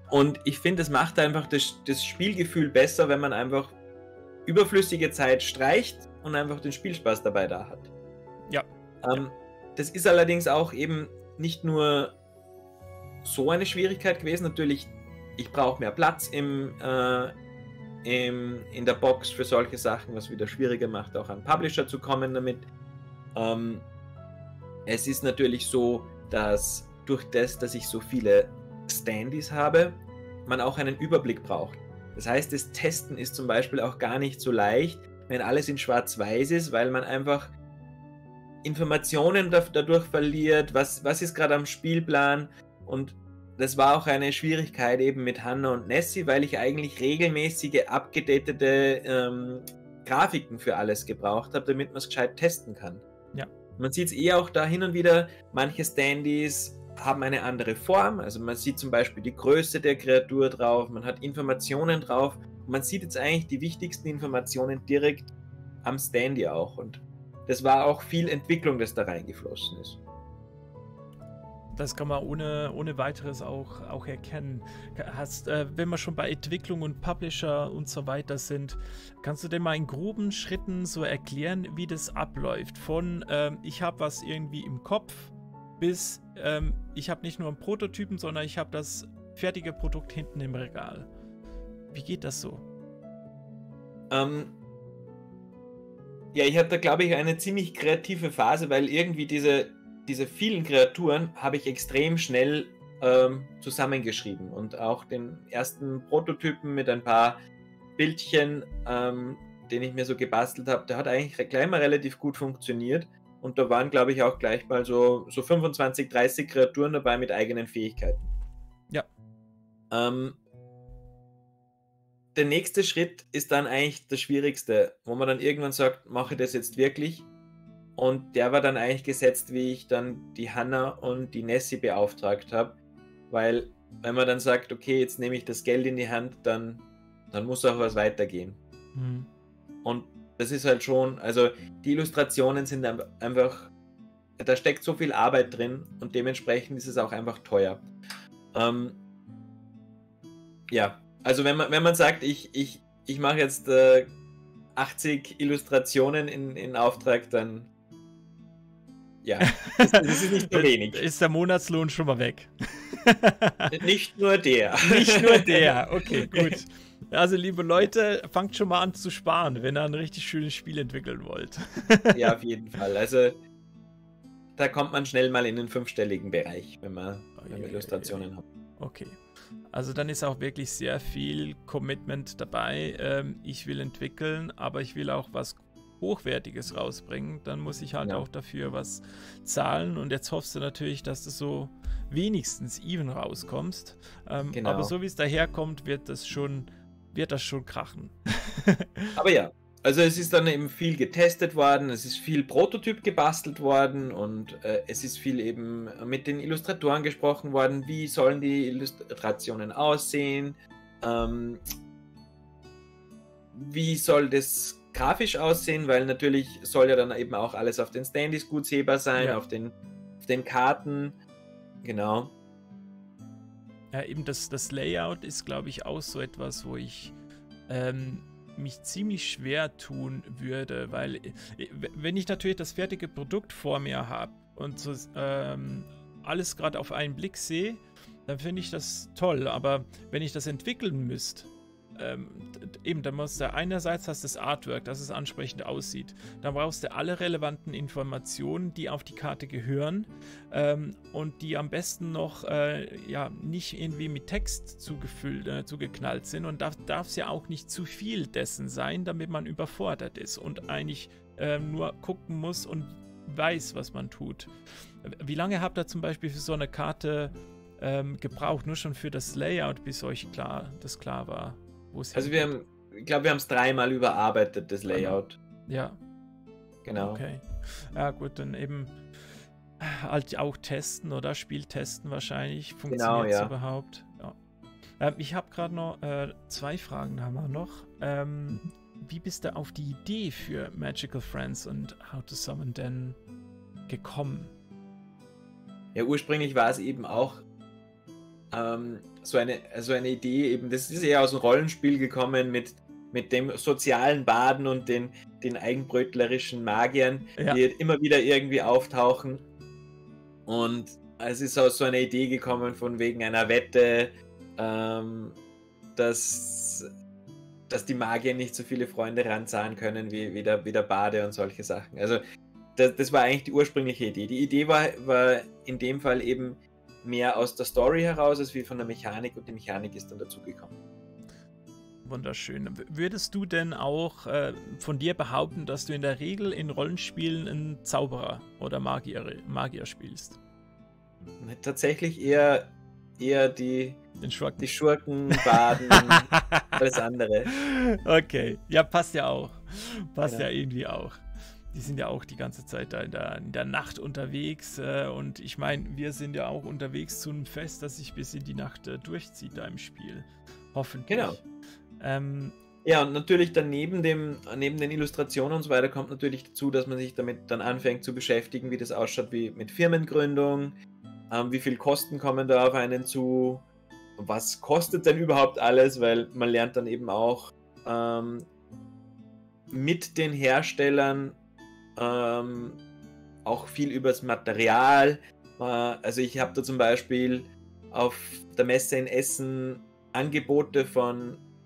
Und ich finde, es macht einfach das Spielgefühl besser, wenn man einfach überflüssige Zeit streicht und einfach den Spielspaß dabei da hat. Ja. Das ist allerdings auch eben nicht nur so eine Schwierigkeit gewesen. Natürlich, ich brauche mehr Platz in der Box für solche Sachen, was wieder schwieriger macht, auch an Publisher zu kommen damit. Es ist natürlich so, dass durch das, dass ich so viele Standys habe, man auch einen Überblick braucht. Das heißt, das Testen ist zum Beispiel auch gar nicht so leicht, wenn alles in schwarz-weiß ist, weil man einfach Informationen dadurch verliert, was ist gerade am Spielplan. Und das war auch eine Schwierigkeit eben mit Hannah und Nessie, weil ich eigentlich regelmäßige, abgedatete Grafiken für alles gebraucht habe, damit man es gescheit testen kann. Ja. Man sieht es auch da hin und wieder, manche Standys haben eine andere Form, also man sieht zum Beispiel die Größe der Kreatur drauf, man hat Informationen drauf, und man sieht jetzt eigentlich die wichtigsten Informationen direkt am Standy auch, und das war auch viel Entwicklung, das da reingeflossen ist. Das kann man ohne weiteres auch erkennen. Wenn wir schon bei Entwicklung und Publisher und so weiter sind, kannst du denn mal in groben Schritten so erklären, wie das abläuft? Von ich habe was irgendwie im Kopf bis ich habe nicht nur einen Prototypen, sondern ich habe das fertige Produkt hinten im Regal. Wie geht das so? Ja, ich hatte, glaube ich, eine ziemlich kreative Phase, weil irgendwie diese vielen Kreaturen habe ich extrem schnell zusammengeschrieben und auch den ersten Prototypen mit ein paar Bildchen, den ich mir so gebastelt habe, der hat eigentlich gleich mal relativ gut funktioniert. Und da waren, glaube ich, auch gleich mal so 25, 30 Kreaturen dabei mit eigenen Fähigkeiten. Ja. Der nächste Schritt ist dann eigentlich das Schwierigste, wo man dann irgendwann sagt, mache ich das jetzt wirklich? Und der war dann eigentlich gesetzt, wie ich dann die Hannah und die Nessie beauftragt habe. Weil, wenn man dann sagt, okay, jetzt nehme ich das Geld in die Hand, dann muss auch was weitergehen. Mhm. Und das ist halt schon, also die Illustrationen sind einfach, da steckt so viel Arbeit drin und dementsprechend ist es auch einfach teuer. Ja, also wenn man sagt, ich mache jetzt 80 Illustrationen in Auftrag, dann ja, das ist nicht so wenig. Ist der Monatslohn schon mal weg. Nicht nur der. Nicht nur der, okay, gut. Also, liebe Leute, fangt schon mal an zu sparen, wenn ihr ein richtig schönes Spiel entwickeln wollt. Ja, auf jeden Fall. Also, da kommt man schnell mal in den 5-stelligen Bereich, wenn man Illustrationen hat. Okay. Also dann ist auch wirklich sehr viel Commitment dabei. Ich will entwickeln, aber ich will auch was Hochwertiges rausbringen. Dann muss ich halt auch dafür was zahlen. Und jetzt hoffst du natürlich, dass du so wenigstens even rauskommst. Aber so wie es daherkommt, wird das schon krachen. Aber ja, also es ist dann eben viel getestet worden, es ist viel Prototyp gebastelt worden und es ist viel eben mit den Illustratoren gesprochen worden, wie sollen die Illustrationen aussehen, wie soll das grafisch aussehen, weil natürlich soll ja dann eben auch alles auf den Standys gut sehbar sein, auf den Karten, genau. Ja, eben das Layout ist, glaube ich, auch so etwas, wo ich mich ziemlich schwer tun würde, weil wenn ich natürlich das fertige Produkt vor mir habe und so, alles gerade auf einen Blick sehe, dann finde ich das toll, aber wenn ich das entwickeln müsste, eben, dann musst du einerseits hast das Artwork, dass es ansprechend aussieht. Dann brauchst du alle relevanten Informationen, die auf die Karte gehören und die am besten noch nicht irgendwie mit Text zugeknallt sind und darf es ja auch nicht zu viel dessen sein, damit man überfordert ist und eigentlich nur gucken muss und weiß, was man tut. Wie lange habt ihr zum Beispiel für so eine Karte gebraucht, nur schon für das Layout, bis euch das klar war? Also ich glaube, wir haben es 3-mal überarbeitet, das Layout. Ja. Genau. Okay. Ja gut, dann eben halt auch testen oder Spieltesten wahrscheinlich. Funktioniert es überhaupt? Ja. Ich habe gerade noch 2 Fragen haben wir noch. Wie bist du auf die Idee für Magical Friends und How to Summon denn gekommen? Ja, ursprünglich war es eben auch so eine Idee, eben, das ist eher aus dem Rollenspiel gekommen mit dem sozialen Baden und den eigenbrötlerischen Magiern, die immer wieder irgendwie auftauchen. Und es ist aus so einer Idee gekommen von wegen einer Wette, dass die Magier nicht so viele Freunde ranzahlen können wie der Bade und solche Sachen. Also das war eigentlich die ursprüngliche Idee. Die Idee war in dem Fall eben mehr aus der Story heraus als wie von der Mechanik und die Mechanik ist dann dazugekommen. Wunderschön. Würdest du denn auch von dir behaupten, dass du in der Regel in Rollenspielen einen Zauberer oder Magier spielst? Tatsächlich eher die Schurken, Baden, alles andere. Okay, ja, passt ja auch. Passt ja irgendwie auch. Die sind ja auch die ganze Zeit da in der Nacht unterwegs und ich meine, wir sind ja auch unterwegs zu einem Fest, das sich bis in die Nacht durchzieht da im Spiel. Hoffentlich. Genau. Ja, und natürlich dann neben den Illustrationen und so weiter kommt natürlich dazu, dass man sich damit dann anfängt zu beschäftigen, wie das ausschaut wie mit Firmengründung, wie viel Kosten kommen da auf einen zu, was kostet denn überhaupt alles, weil man lernt dann eben auch mit den Herstellern auch viel über das Material. Also ich habe da zum Beispiel auf der Messe in Essen Angebote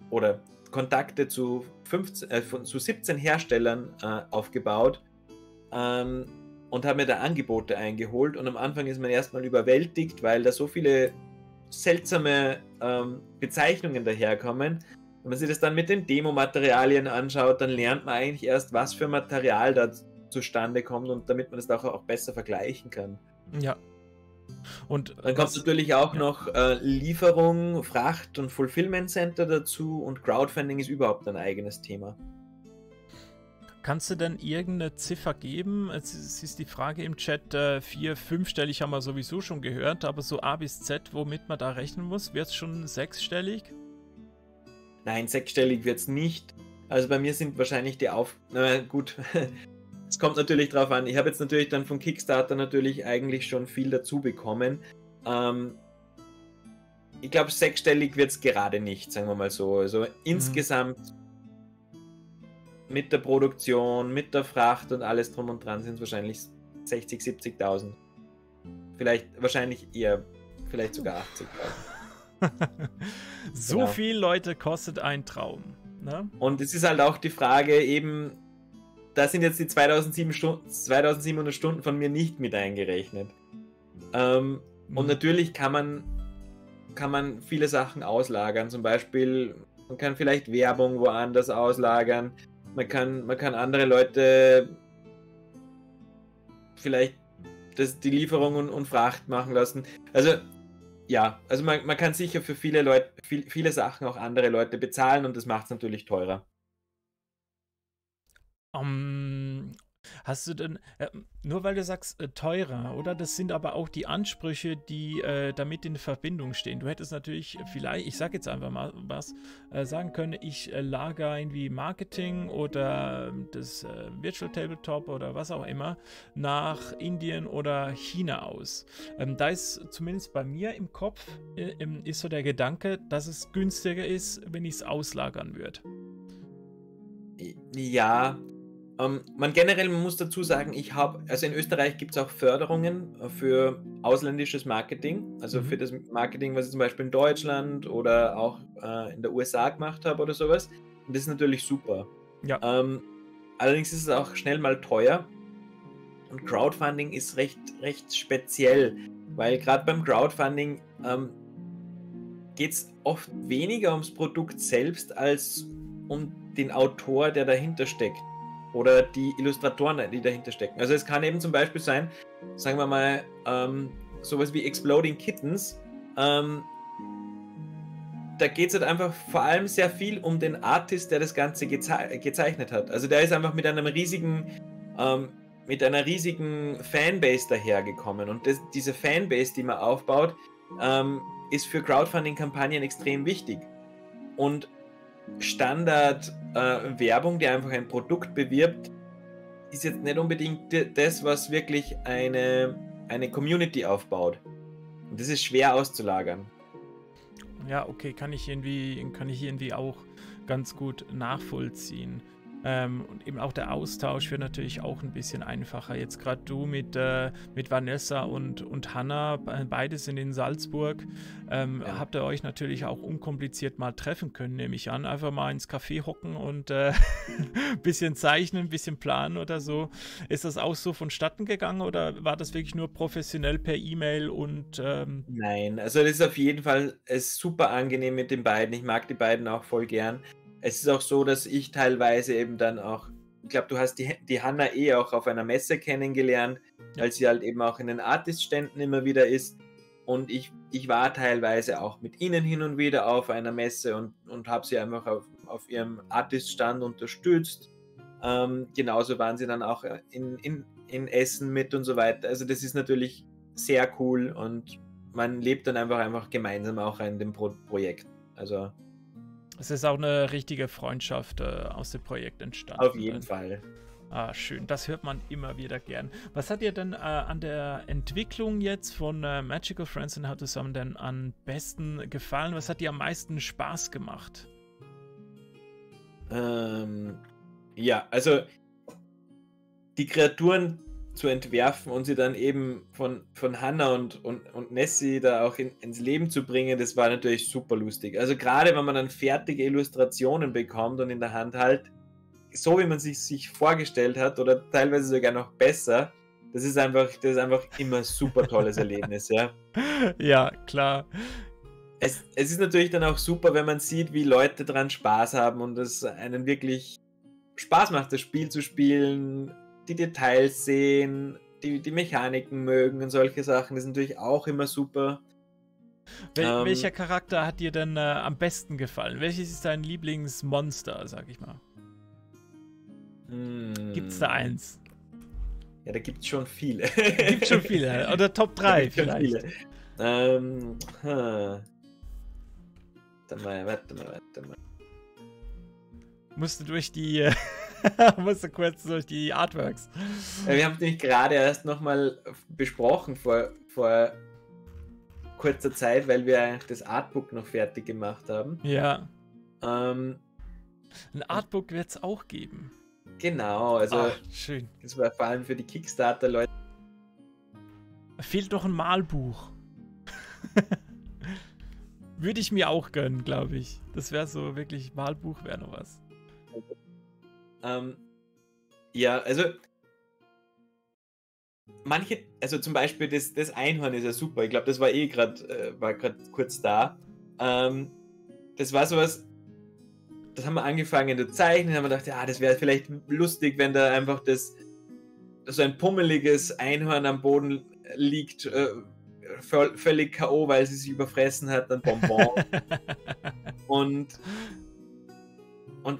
oder Kontakte zu 17 Herstellern aufgebaut und habe mir da Angebote eingeholt und am Anfang ist man erstmal überwältigt, weil da so viele seltsame Bezeichnungen daherkommen. Wenn man sich das dann mit den Demomaterialien anschaut, dann lernt man eigentlich erst, was für Material da zustande kommt und damit man das auch besser vergleichen kann. Ja. Und dann kommt natürlich auch noch Lieferung, Fracht und Fulfillment Center dazu und Crowdfunding ist überhaupt ein eigenes Thema. Kannst du denn irgendeine Ziffer geben? Es ist die Frage im Chat, 4, 5-stellig haben wir sowieso schon gehört, aber so A bis Z, womit man da rechnen muss, wird es schon 6-stellig? Nein, 6-stellig wird es nicht. Also bei mir sind wahrscheinlich gut, es kommt natürlich drauf an. Ich habe jetzt natürlich dann von Kickstarter natürlich eigentlich schon viel dazu bekommen. Ich glaube, 6-stellig wird es gerade nicht, sagen wir mal so. Also insgesamt mit der Produktion, mit der Fracht und alles drum und dran sind es wahrscheinlich 60.000, 70.000. Wahrscheinlich eher vielleicht sogar 80.000. So Genau. viel, Leute, kostet ein Traum. Ne? Und es ist halt auch die Frage eben, da sind jetzt die 2700 Stunden von mir nicht mit eingerechnet. Und natürlich kann man viele Sachen auslagern. Zum Beispiel, man kann vielleicht Werbung woanders auslagern. Man kann andere Leute vielleicht die Lieferung und Fracht machen lassen. Also ja, also man kann sicher für viele Leute, viele Sachen auch andere Leute bezahlen und das macht es natürlich teurer. Hast du denn, nur weil du sagst teurer, oder? Das sind aber auch die Ansprüche, die damit in Verbindung stehen. Du hättest natürlich vielleicht, ich sag jetzt einfach mal was, sagen können, ich lager irgendwie Marketing oder das Virtual Tabletop oder was auch immer nach Indien oder China aus. Da ist zumindest bei mir im Kopf, ist so der Gedanke, dass es günstiger ist, wenn ich es auslagern würde. Ja, man muss dazu sagen, also in Österreich gibt es auch Förderungen für ausländisches Marketing, also für das Marketing, was ich zum Beispiel in Deutschland oder auch in der USA gemacht habe oder sowas. Und das ist natürlich super. Ja. Allerdings ist es auch schnell mal teuer. Und Crowdfunding ist recht speziell, weil gerade beim Crowdfunding geht es oft weniger ums Produkt selbst als um den Autor, der dahinter steckt. Oder die Illustratoren, die dahinter stecken. Also es kann eben zum Beispiel sein, sagen wir mal, sowas wie Exploding Kittens. Da geht es halt einfach vor allem sehr viel um den Artist, der das Ganze gezeichnet hat. Also der ist einfach mit einer riesigen Fanbase dahergekommen. Und diese Fanbase, die man aufbaut, ist für Crowdfunding-Kampagnen extrem wichtig. Und Standard-Werbung, die einfach ein Produkt bewirbt, ist jetzt nicht unbedingt das, was wirklich eine Community aufbaut. Und das ist schwer auszulagern. Ja, okay, kann ich irgendwie auch ganz gut nachvollziehen. Und eben auch der Austausch wird natürlich auch ein bisschen einfacher. Jetzt gerade du mit Vanessa und Hannah, beide sind in Salzburg, habt ihr euch natürlich auch unkompliziert mal treffen können, nehme ich an. Einfach mal ins Café hocken und ein bisschen zeichnen, ein bisschen planen oder so. Ist das auch so vonstatten gegangen oder war das wirklich nur professionell per E-Mail und... Nein, also das ist auf jeden Fall super angenehm mit den beiden. Ich mag die beiden auch voll gern. Es ist auch so, dass ich teilweise eben dann auch, ich glaube, du hast die Hannah auch auf einer Messe kennengelernt, weil sie halt eben auch in den Artist-Ständen immer wieder ist. Und ich war teilweise auch mit ihnen hin und wieder auf einer Messe und habe sie einfach auf ihrem Artist-Stand unterstützt. Genauso waren sie dann auch in Essen mit und so weiter. Also das ist natürlich sehr cool und man lebt dann einfach gemeinsam auch an dem Projekt. Also es ist auch eine richtige Freundschaft aus dem Projekt entstanden. Auf jeden Fall. Ah, schön. Das hört man immer wieder gern. Was hat dir denn an der Entwicklung jetzt von Magical Friends and How to Summon denn am besten gefallen? Was hat dir am meisten Spaß gemacht? Ja, also die Kreaturen zu entwerfen und sie dann eben von Hannah und Nessie da auch ins Leben zu bringen, das war natürlich super lustig. Also gerade wenn man dann fertige Illustrationen bekommt und in der Hand halt, so wie man sich vorgestellt hat oder teilweise sogar noch besser, das ist einfach immer ein super tolles Erlebnis, ja. Ja, klar. Es ist natürlich dann auch super, wenn man sieht, wie Leute dran Spaß haben und es einen wirklich Spaß macht, das Spiel zu spielen, die Details sehen, die Mechaniken mögen und solche Sachen, das ist natürlich auch immer super. Welcher Charakter hat dir denn am besten gefallen? Welches ist dein Lieblingsmonster, sag ich mal? Gibt's da eins? Ja, da gibt's schon viele. Gibt's schon viele. Oder Top 3 vielleicht. Warte mal. Musst du kurz durch die Artworks. Wir haben es nämlich gerade erst nochmal besprochen vor kurzer Zeit, weil wir eigentlich das Artbook noch fertig gemacht haben. Ja. Ein Artbook wird es auch geben. Genau, also schön. Das war vor allem für die Kickstarter-Leute. Fehlt doch ein Malbuch. Würde ich mir auch gönnen, glaube ich. Das wäre so wirklich, Malbuch wäre noch was. Ja, also manche, also zum Beispiel das Einhorn ist ja super. Ich glaube, das war gerade kurz da. Das war sowas, das haben wir angefangen zu zeichnen, haben wir gedacht, ja, das wäre vielleicht lustig, wenn da einfach so ein pummeliges Einhorn am Boden liegt, völlig K.O., weil sie sich überfressen hat, ein Bonbon. und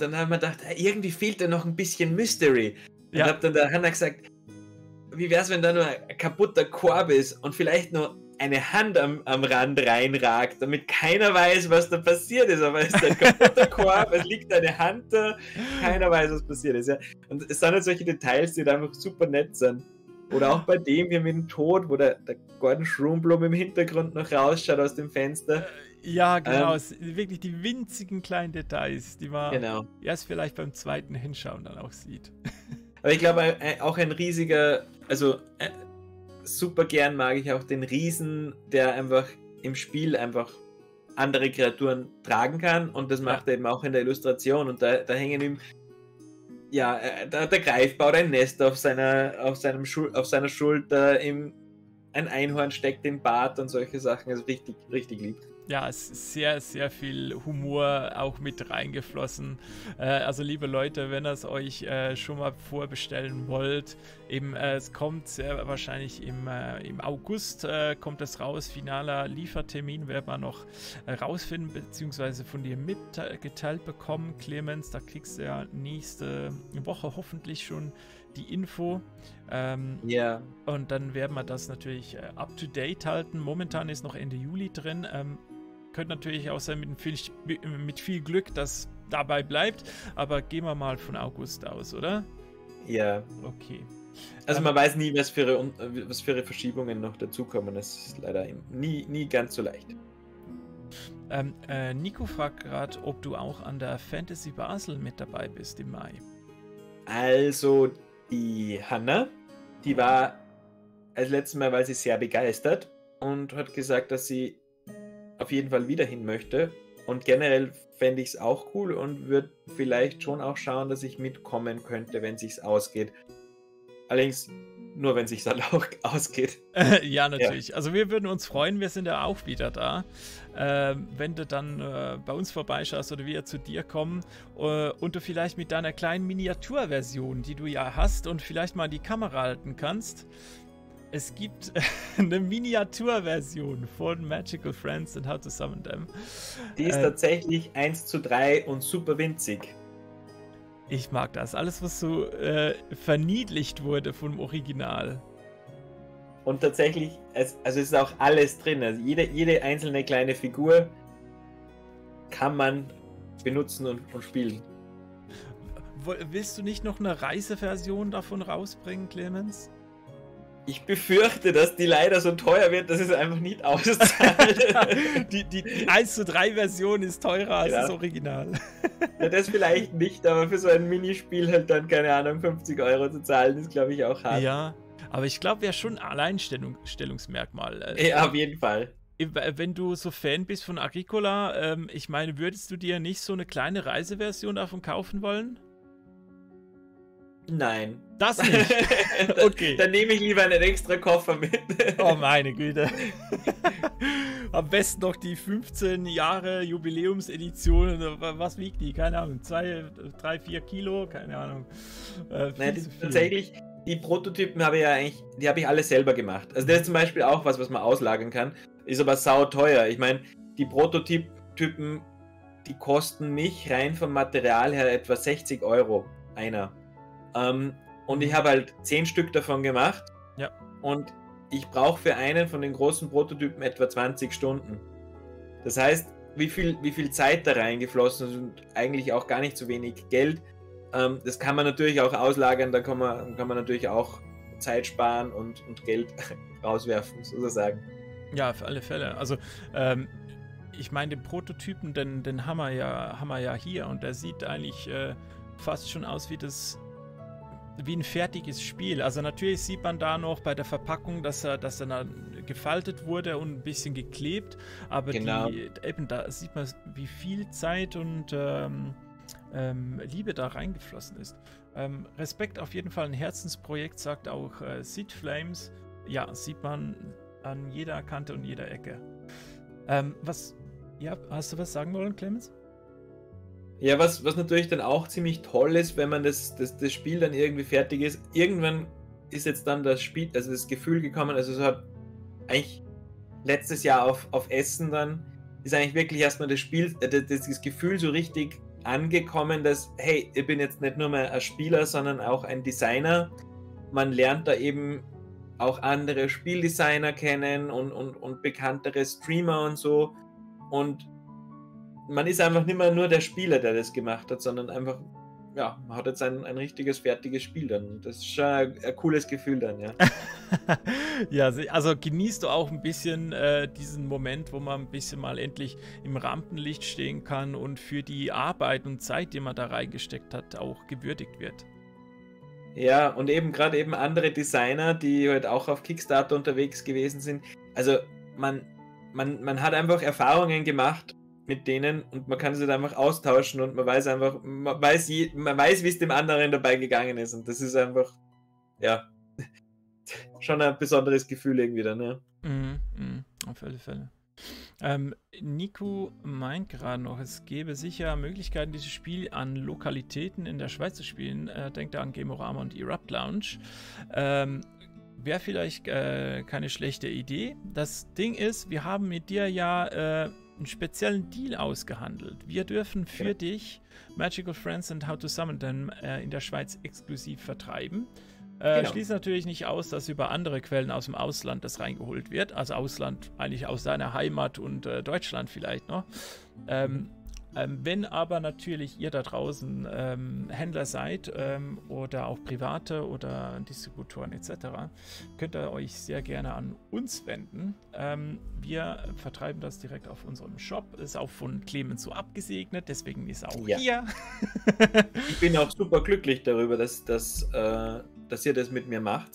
dann haben wir gedacht, irgendwie fehlt da noch ein bisschen Mystery. Und hab dann der Hannah gesagt, wie wär's, wenn da nur ein kaputter Korb ist und vielleicht nur eine Hand am Rand reinragt, damit keiner weiß, was da passiert ist. Aber es ist ein kaputter Korb, es liegt eine Hand da, keiner weiß, was passiert ist. Ja. Und es sind halt solche Details, die da einfach super nett sind. Oder auch bei dem hier mit dem Tod, wo der Gordon Schrumblumm im Hintergrund noch rausschaut aus dem Fenster. Ja, genau. Wirklich die winzigen kleinen Details, die man erst vielleicht beim zweiten Hinschauen dann auch sieht. Aber ich glaube, auch ein riesiger, also super gern mag ich auch den Riesen, der einfach im Spiel einfach andere Kreaturen tragen kann. Und das macht er eben auch in der Illustration. Und da hängen ihm der Greif baut ein Nest auf seiner Schulter, ein Einhorn steckt den Bart und solche Sachen, also richtig, richtig lieb. Ja, es ist sehr, sehr viel Humor auch mit reingeflossen. Also liebe Leute, wenn ihr es euch schon mal vorbestellen wollt, eben es kommt sehr wahrscheinlich im August kommt es raus. Finaler Liefertermin werden wir noch rausfinden, beziehungsweise von dir mitgeteilt bekommen, Clemens. Da kriegst du ja nächste Woche hoffentlich schon die Info. Und dann werden wir das natürlich up to date halten. Momentan ist noch Ende Juli drin. Könnte natürlich auch sein mit viel Glück, dass dabei bleibt, aber gehen wir mal von August aus, oder? Ja. Okay. Also man weiß nie, was für Verschiebungen noch dazukommen. Das ist leider nie ganz so leicht. Nico fragt gerade, ob du auch an der Fantasy Basel mit dabei bist im Mai. Also die Hanna, die war als letztes Mal, weil sie sehr begeistert und hat gesagt, dass sie auf jeden Fall wieder hin möchte. Und generell fände ich es auch cool und würde vielleicht schon auch schauen, dass ich mitkommen könnte, wenn es sich ausgeht. Allerdings nur, wenn es sich dann auch ausgeht. Ja, natürlich. Ja. Also wir würden uns freuen, wir sind ja auch wieder da. Wenn du dann bei uns vorbeischaust oder wir zu dir kommen und du vielleicht mit deiner kleinen Miniaturversion, die du ja hast und vielleicht mal die Kamera halten kannst. Es gibt eine Miniaturversion von Magical Friends and How to Summon Them. Die ist tatsächlich 1:3 und super winzig. Ich mag das. Alles, was so verniedlicht wurde vom Original. Und tatsächlich, es ist auch alles drin. Also jede einzelne kleine Figur kann man benutzen und spielen. Willst du nicht noch eine Reiseversion davon rausbringen, Clemens? Ich befürchte, dass die leider so teuer wird, dass es einfach nicht auszahlt. die 1:3 Version ist teurer als das Original. Ja, das vielleicht nicht, aber für so ein Minispiel halt dann, keine Ahnung, 50 € zu zahlen, ist glaube ich auch hart. Ja, aber ich glaube, wäre schon ein Alleinstellungsmerkmal. Ja, auf jeden Fall. Wenn du so Fan bist von Agricola, ich meine, würdest du dir nicht so eine kleine Reiseversion davon kaufen wollen? Nein. Das nicht? Okay. Dann nehme ich lieber einen extra Koffer mit. Oh meine Güte. Am besten noch die 15 Jahre Jubiläumsedition. Was wiegt die? Keine Ahnung. 2, 3, 4 Kilo? Keine Ahnung. Nein, tatsächlich, die Prototypen habe ich ja eigentlich, die habe ich alle selber gemacht. Also das ist zum Beispiel auch was man auslagern kann. Ist aber sauteuer. Ich meine, die Prototypen, die kosten mich rein vom Material her etwa 60 € einer. Und ich habe halt 10 Stück davon gemacht. Ja. Und ich brauche für einen von den großen Prototypen etwa 20 Stunden. Das heißt, wie viel Zeit da reingeflossen ist und eigentlich auch gar nicht so wenig Geld. Das kann man natürlich auch auslagern, da kann man natürlich auch Zeit sparen und Geld rauswerfen, sozusagen. Ja, auf alle Fälle. Also, ich meine, den Prototypen, den haben wir ja hier und der sieht eigentlich fast schon aus wie ein fertiges Spiel. Also natürlich sieht man da noch bei der Verpackung, dass er eine gefaltet wurde und ein bisschen geklebt, aber Genau. eben da sieht man, wie viel Zeit und Liebe da reingeflossen ist. Respekt, auf jeden Fall ein Herzensprojekt, sagt auch Seed Flames. Ja, sieht man an jeder Kante und jeder Ecke. Hast du was sagen wollen, Clemens? Ja, was natürlich dann auch ziemlich toll ist, wenn man das Spiel dann irgendwie fertig ist. Irgendwann ist jetzt dann das Spiel, also das Gefühl gekommen, also es hat eigentlich letztes Jahr auf Essen dann, ist eigentlich wirklich erstmal das Spiel, das Gefühl so richtig angekommen, dass, hey, ich bin jetzt nicht nur mehr ein Spieler, sondern auch ein Designer. Man lernt da eben auch andere Spieldesigner kennen und bekanntere Streamer und so. Und man ist einfach nicht mehr nur der Spieler, der das gemacht hat, sondern einfach, ja, man hat jetzt ein richtiges, fertiges Spiel dann. Und das ist schon ein cooles Gefühl dann, ja. Ja, also genießt du auch ein bisschen diesen Moment, wo man ein bisschen mal endlich im Rampenlicht stehen kann und für die Arbeit und Zeit, die man da reingesteckt hat, auch gewürdigt wird. Ja, und eben gerade eben andere Designer, die halt auch auf Kickstarter unterwegs gewesen sind. Also man hat einfach Erfahrungen gemacht mit denen und man kann sich dann einfach austauschen und man weiß einfach, man weiß, wie es dem anderen dabei gegangen ist. Und das ist einfach, ja, schon ein besonderes Gefühl irgendwie dann, ja. Auf alle Fälle. Nico meint gerade noch, es gäbe sicher Möglichkeiten, dieses Spiel an Lokalitäten in der Schweiz zu spielen. Denkt da an Gamerama und Erupt Lounge. Wäre vielleicht keine schlechte Idee. Das Ding ist, wir haben mit dir ja einen speziellen Deal ausgehandelt. Wir dürfen für dich Magical Friends and How to Summon Them in der Schweiz exklusiv vertreiben. Genau. Schließt natürlich nicht aus, dass über andere Quellen aus dem Ausland das reingeholt wird. Also Ausland, eigentlich aus deiner Heimat und Deutschland vielleicht noch. Wenn aber natürlich ihr da draußen Händler seid oder auch Private oder Distributoren etc., könnt ihr euch sehr gerne an uns wenden. Wir vertreiben das direkt auf unserem Shop. Ist auch von Clemens so abgesegnet, deswegen ist er auch hier. Ich bin auch super glücklich darüber, dass ihr das mit mir macht.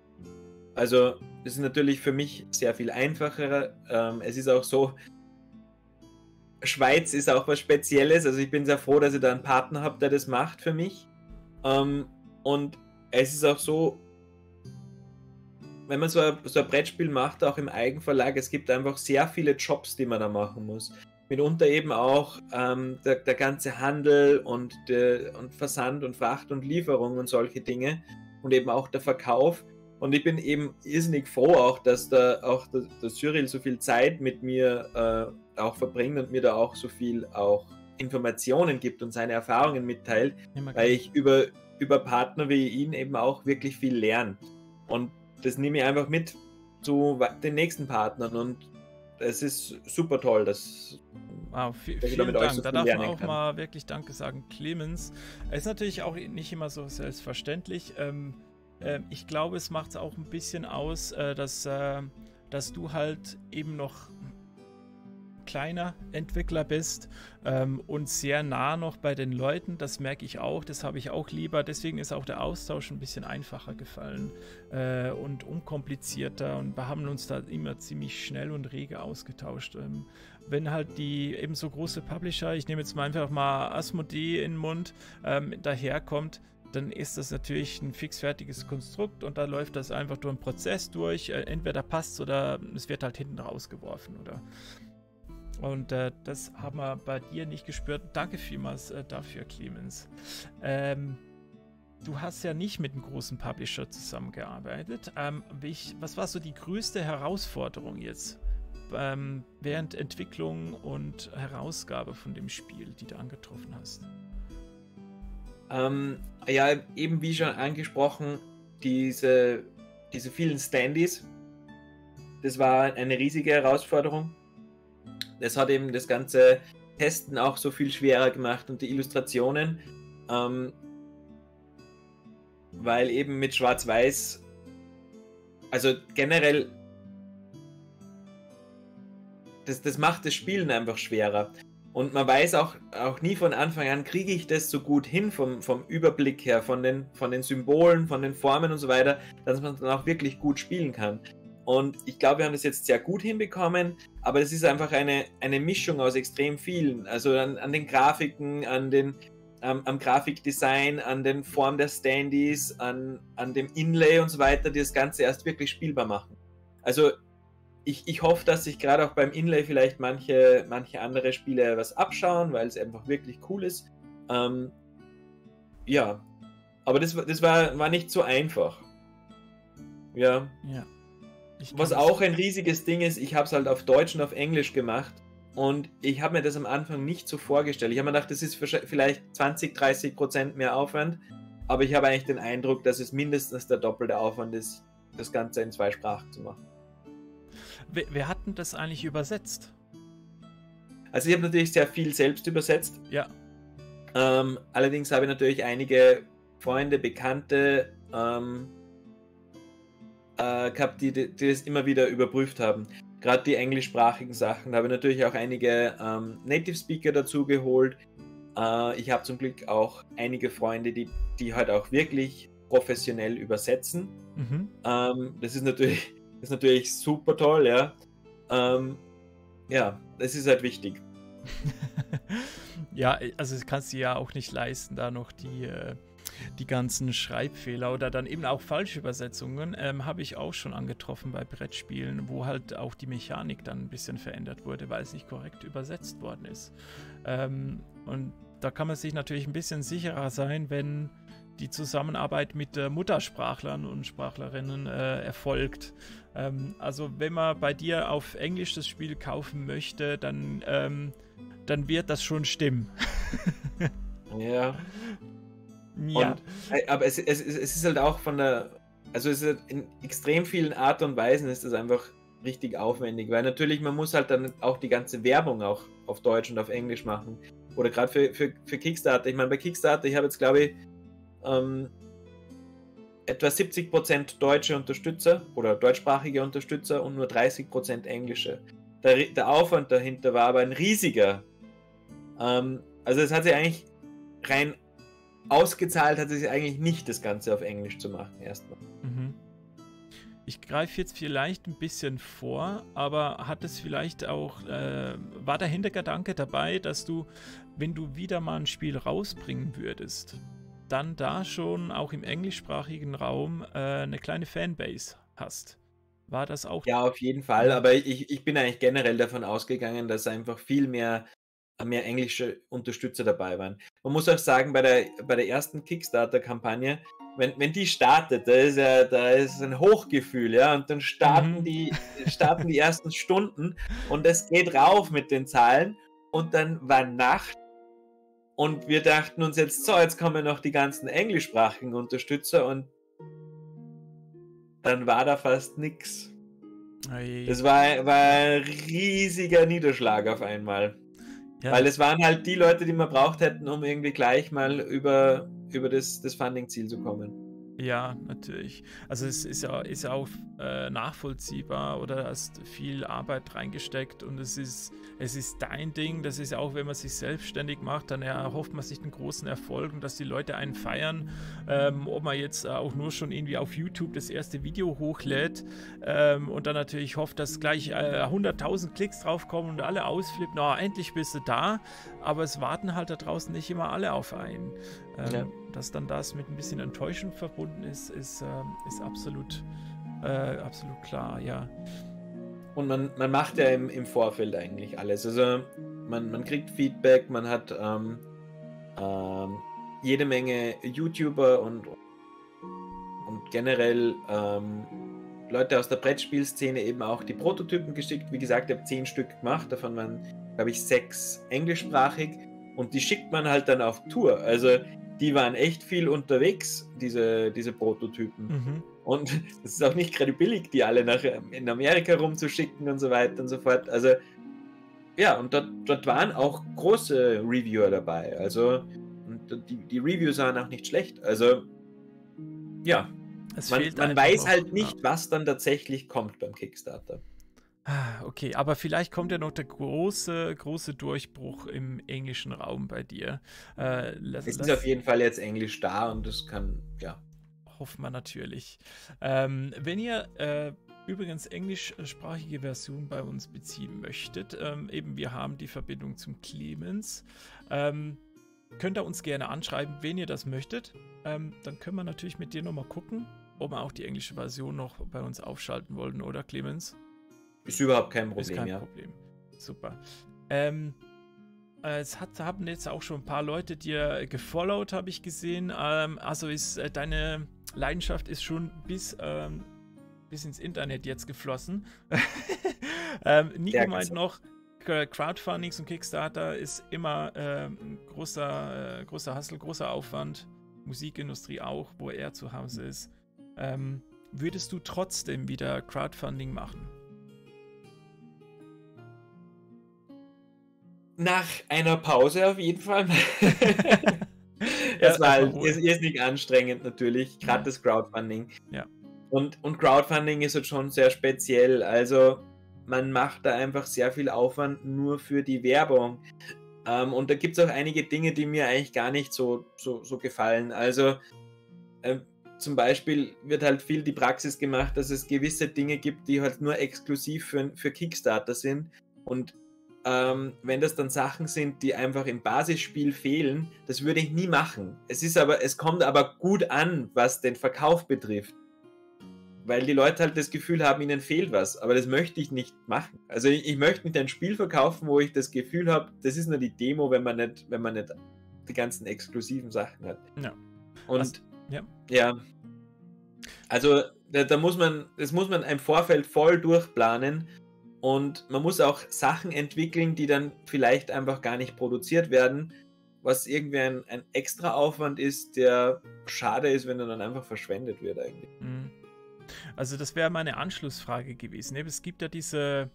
Also es ist natürlich für mich sehr viel einfacher. Es ist auch so, Schweiz ist auch was Spezielles, also ich bin sehr froh, dass ich da einen Partner habe, der das macht für mich. Und es ist auch so, wenn man so ein Brettspiel macht, auch im Eigenverlag, es gibt einfach sehr viele Jobs, die man da machen muss. Mitunter eben auch der ganze Handel und Versand und Fracht und Lieferung und solche Dinge und eben auch der Verkauf. Und ich bin eben irrsinnig froh auch, dass der Cyril so viel Zeit mit mir auch verbringt und mir da auch so viel auch Informationen gibt und seine Erfahrungen mitteilt, weil ich über Partner wie ihn eben auch wirklich viel lerne. Und das nehme ich einfach mit zu den nächsten Partnern und es ist super toll, dass wow, vielen Dank. So da darf man auch mal wirklich Danke sagen, Clemens. Es ist natürlich auch nicht immer so selbstverständlich. Ich glaube, es macht es auch ein bisschen aus, dass du halt eben noch kleiner Entwickler bist und sehr nah noch bei den Leuten. Das merke ich auch, das habe ich auch lieber. Deswegen ist auch der Austausch ein bisschen einfacher gefallen und unkomplizierter und wir haben uns da immer ziemlich schnell und rege ausgetauscht. Wenn halt die eben so große Publisher, ich nehme jetzt mal einfach mal Asmodee in den Mund, daherkommt, dann ist das natürlich ein fixfertiges Konstrukt und da läuft das einfach durch einen Prozess durch. Entweder passt es oder es wird halt hinten rausgeworfen, oder? Und das haben wir bei dir nicht gespürt. Danke vielmals dafür, Clemens. Du hast ja nicht mit einem großen Publisher zusammengearbeitet. Was war so die größte Herausforderung jetzt während Entwicklung und Herausgabe von dem Spiel, die du angetroffen hast? Ja, eben wie schon angesprochen, diese vielen Standees, das war eine riesige Herausforderung. Das hat eben das ganze Testen auch so viel schwerer gemacht und die Illustrationen, weil eben mit Schwarz-Weiß, also generell, das macht das Spielen einfach schwerer. Und man weiß auch nie von Anfang an, kriege ich das so gut hin vom Überblick her, von den Symbolen, von den Formen und so weiter, dass man dann auch wirklich gut spielen kann. Und ich glaube, wir haben das jetzt sehr gut hinbekommen, aber es ist einfach eine Mischung aus extrem vielen. Also an den Grafiken, am Grafikdesign, an den Form der Standees, an dem Inlay und so weiter, die das Ganze erst wirklich spielbar machen. Also ich hoffe, dass sich gerade auch beim Inlay vielleicht manche andere Spiele was abschauen, weil es einfach wirklich cool ist. Ja, aber das war nicht so einfach. Ja. Was auch ein riesiges Ding ist, ich habe es halt auf Deutsch und auf Englisch gemacht und ich habe mir das am Anfang nicht so vorgestellt. Ich habe mir gedacht, das ist vielleicht 20-30% mehr Aufwand, aber ich habe eigentlich den Eindruck, dass es mindestens der doppelte Aufwand ist, das Ganze in 2 Sprachen zu machen. Wer hat denn das eigentlich übersetzt? Also ich habe natürlich sehr viel selbst übersetzt. Ja. Allerdings habe ich natürlich einige Freunde, Bekannte gehabt, die das immer wieder überprüft haben. Gerade die englischsprachigen Sachen. Da habe ich natürlich auch einige Native Speaker dazu geholt. Ich habe zum Glück auch einige Freunde, die halt auch wirklich professionell übersetzen. Mhm. Das ist natürlich super toll, ja. Ja, das ist halt wichtig. Ja, also das kannst du ja auch nicht leisten, da noch die ganzen Schreibfehler oder dann eben auch falsche Übersetzungen habe ich auch schon angetroffen bei Brettspielen, wo halt auch die Mechanik dann ein bisschen verändert wurde, weil es nicht korrekt übersetzt worden ist. Und da kann man sich natürlich ein bisschen sicherer sein, wenn die Zusammenarbeit mit Muttersprachlern und Sprachlerinnen erfolgt. Also wenn man bei dir auf Englisch das Spiel kaufen möchte, dann wird das schon stimmen. Ja. Ja. Aber es ist halt auch also es ist in extrem vielen Art und Weisen ist das einfach richtig aufwendig, weil natürlich man muss halt dann auch die ganze Werbung auch auf Deutsch und auf Englisch machen. Oder gerade für Kickstarter. Ich meine, bei Kickstarter, ich habe jetzt glaube ich etwa 70% deutsche Unterstützer oder deutschsprachige Unterstützer und nur 30% englische. Der Aufwand dahinter war aber ein riesiger. Also es hat sich eigentlich rein ausgezahlt, hat es sich eigentlich nicht, das Ganze auf Englisch zu machen erstmal. Mhm. Ich greife jetzt vielleicht ein bisschen vor, aber hat es vielleicht auch, war der Hintergedanke dabei, dass du, wenn du wieder mal ein Spiel rausbringen würdest, dann da schon auch im englischsprachigen Raum eine kleine Fanbase hast? War das auch? Ja, auf jeden Fall, aber ich bin eigentlich generell davon ausgegangen, dass einfach viel mehr englische Unterstützer dabei waren. Man muss auch sagen, bei der ersten Kickstarter-Kampagne, wenn die startet, da ist ein Hochgefühl, ja, und dann starten die ersten Stunden und es geht rauf mit den Zahlen und dann war Nacht und wir dachten uns jetzt kommen noch die ganzen englischsprachigen Unterstützer und dann war da fast nix. Das war ein riesiger Niederschlag auf einmal. Ja. Weil es waren halt die Leute, die man braucht hätten, um irgendwie gleich mal über das Funding-Ziel zu kommen. Ja, natürlich. Also es ist ja auch nachvollziehbar oder hast viel Arbeit reingesteckt und es ist dein Ding. Das ist ja auch, wenn man sich selbstständig macht, dann erhofft man sich einen großen Erfolg und dass die Leute einen feiern. Ob man jetzt auch nur schon irgendwie auf YouTube das erste Video hochlädt und dann natürlich hofft, dass gleich 100.000 Klicks draufkommen und alle ausflippen. Na, endlich bist du da. Aber es warten halt da draußen nicht immer alle auf einen. Ja. Dass dann das mit ein bisschen Enttäuschung verbunden ist absolut klar, ja. Und man macht ja im Vorfeld eigentlich alles. Also man kriegt Feedback, man hat jede Menge YouTuber und generell Leute aus der Brettspielszene eben auch die Prototypen geschickt. Wie gesagt, ich habe 10 Stück gemacht, davon waren, glaube ich, 6 englischsprachig und die schickt man halt dann auf Tour. Also die waren echt viel unterwegs, diese Prototypen. Mhm. Und es ist auch nicht gerade billig, die alle in Amerika rumzuschicken und so weiter und so fort. Also ja, und dort waren auch große Reviewer dabei. Also und die Reviews waren auch nicht schlecht. Also ja, man weiß halt nicht, was dann tatsächlich kommt beim Kickstarter. Okay, aber vielleicht kommt ja noch der große Durchbruch im englischen Raum bei dir. Es ist auf jeden Fall jetzt Englisch da und das kann, ja. Hoffen wir natürlich. Wenn ihr übrigens englischsprachige Version bei uns beziehen möchtet, eben wir haben die Verbindung zum Clemens, könnt ihr uns gerne anschreiben, wen ihr das möchtet. Dann können wir natürlich mit dir nochmal gucken, ob wir auch die englische Version noch bei uns aufschalten wollen, oder Clemens? Ist überhaupt kein Problem, Ist kein Problem. Super. Es haben jetzt auch schon ein paar Leute dir gefollowt, habe ich gesehen. Also ist deine Leidenschaft ist schon bis ins Internet jetzt geflossen. Nico meint noch, Crowdfundings und Kickstarter ist immer ein großer Hustle, großer Aufwand. Musikindustrie auch, wo er zu Hause ist. Würdest du trotzdem wieder Crowdfunding machen? Nach einer Pause auf jeden Fall. Es war halt irrsinnig anstrengend natürlich, gerade das Crowdfunding. Ja. Und Crowdfunding ist halt schon sehr speziell. Also man macht da einfach sehr viel Aufwand nur für die Werbung. Und da gibt es auch einige Dinge, die mir eigentlich gar nicht so gefallen. Also zum Beispiel wird halt viel die Praxis gemacht, dass es gewisse Dinge gibt, die halt nur exklusiv für Kickstarter sind. Und wenn das dann Sachen sind, die einfach im Basisspiel fehlen, das würde ich nie machen. Es kommt aber gut an, was den Verkauf betrifft. Weil die Leute halt das Gefühl haben, ihnen fehlt was. Aber das möchte ich nicht machen. Also ich möchte nicht ein Spiel verkaufen, wo ich das Gefühl habe, das ist nur die Demo, wenn man nicht die ganzen exklusiven Sachen hat. Ja. Und also das muss man im Vorfeld voll durchplanen. Und man muss auch Sachen entwickeln, die dann vielleicht einfach gar nicht produziert werden, was irgendwie ein extra Aufwand ist, der schade ist, wenn er dann einfach verschwendet wird eigentlich. Also das wäre meine Anschlussfrage gewesen. Es gibt ja diese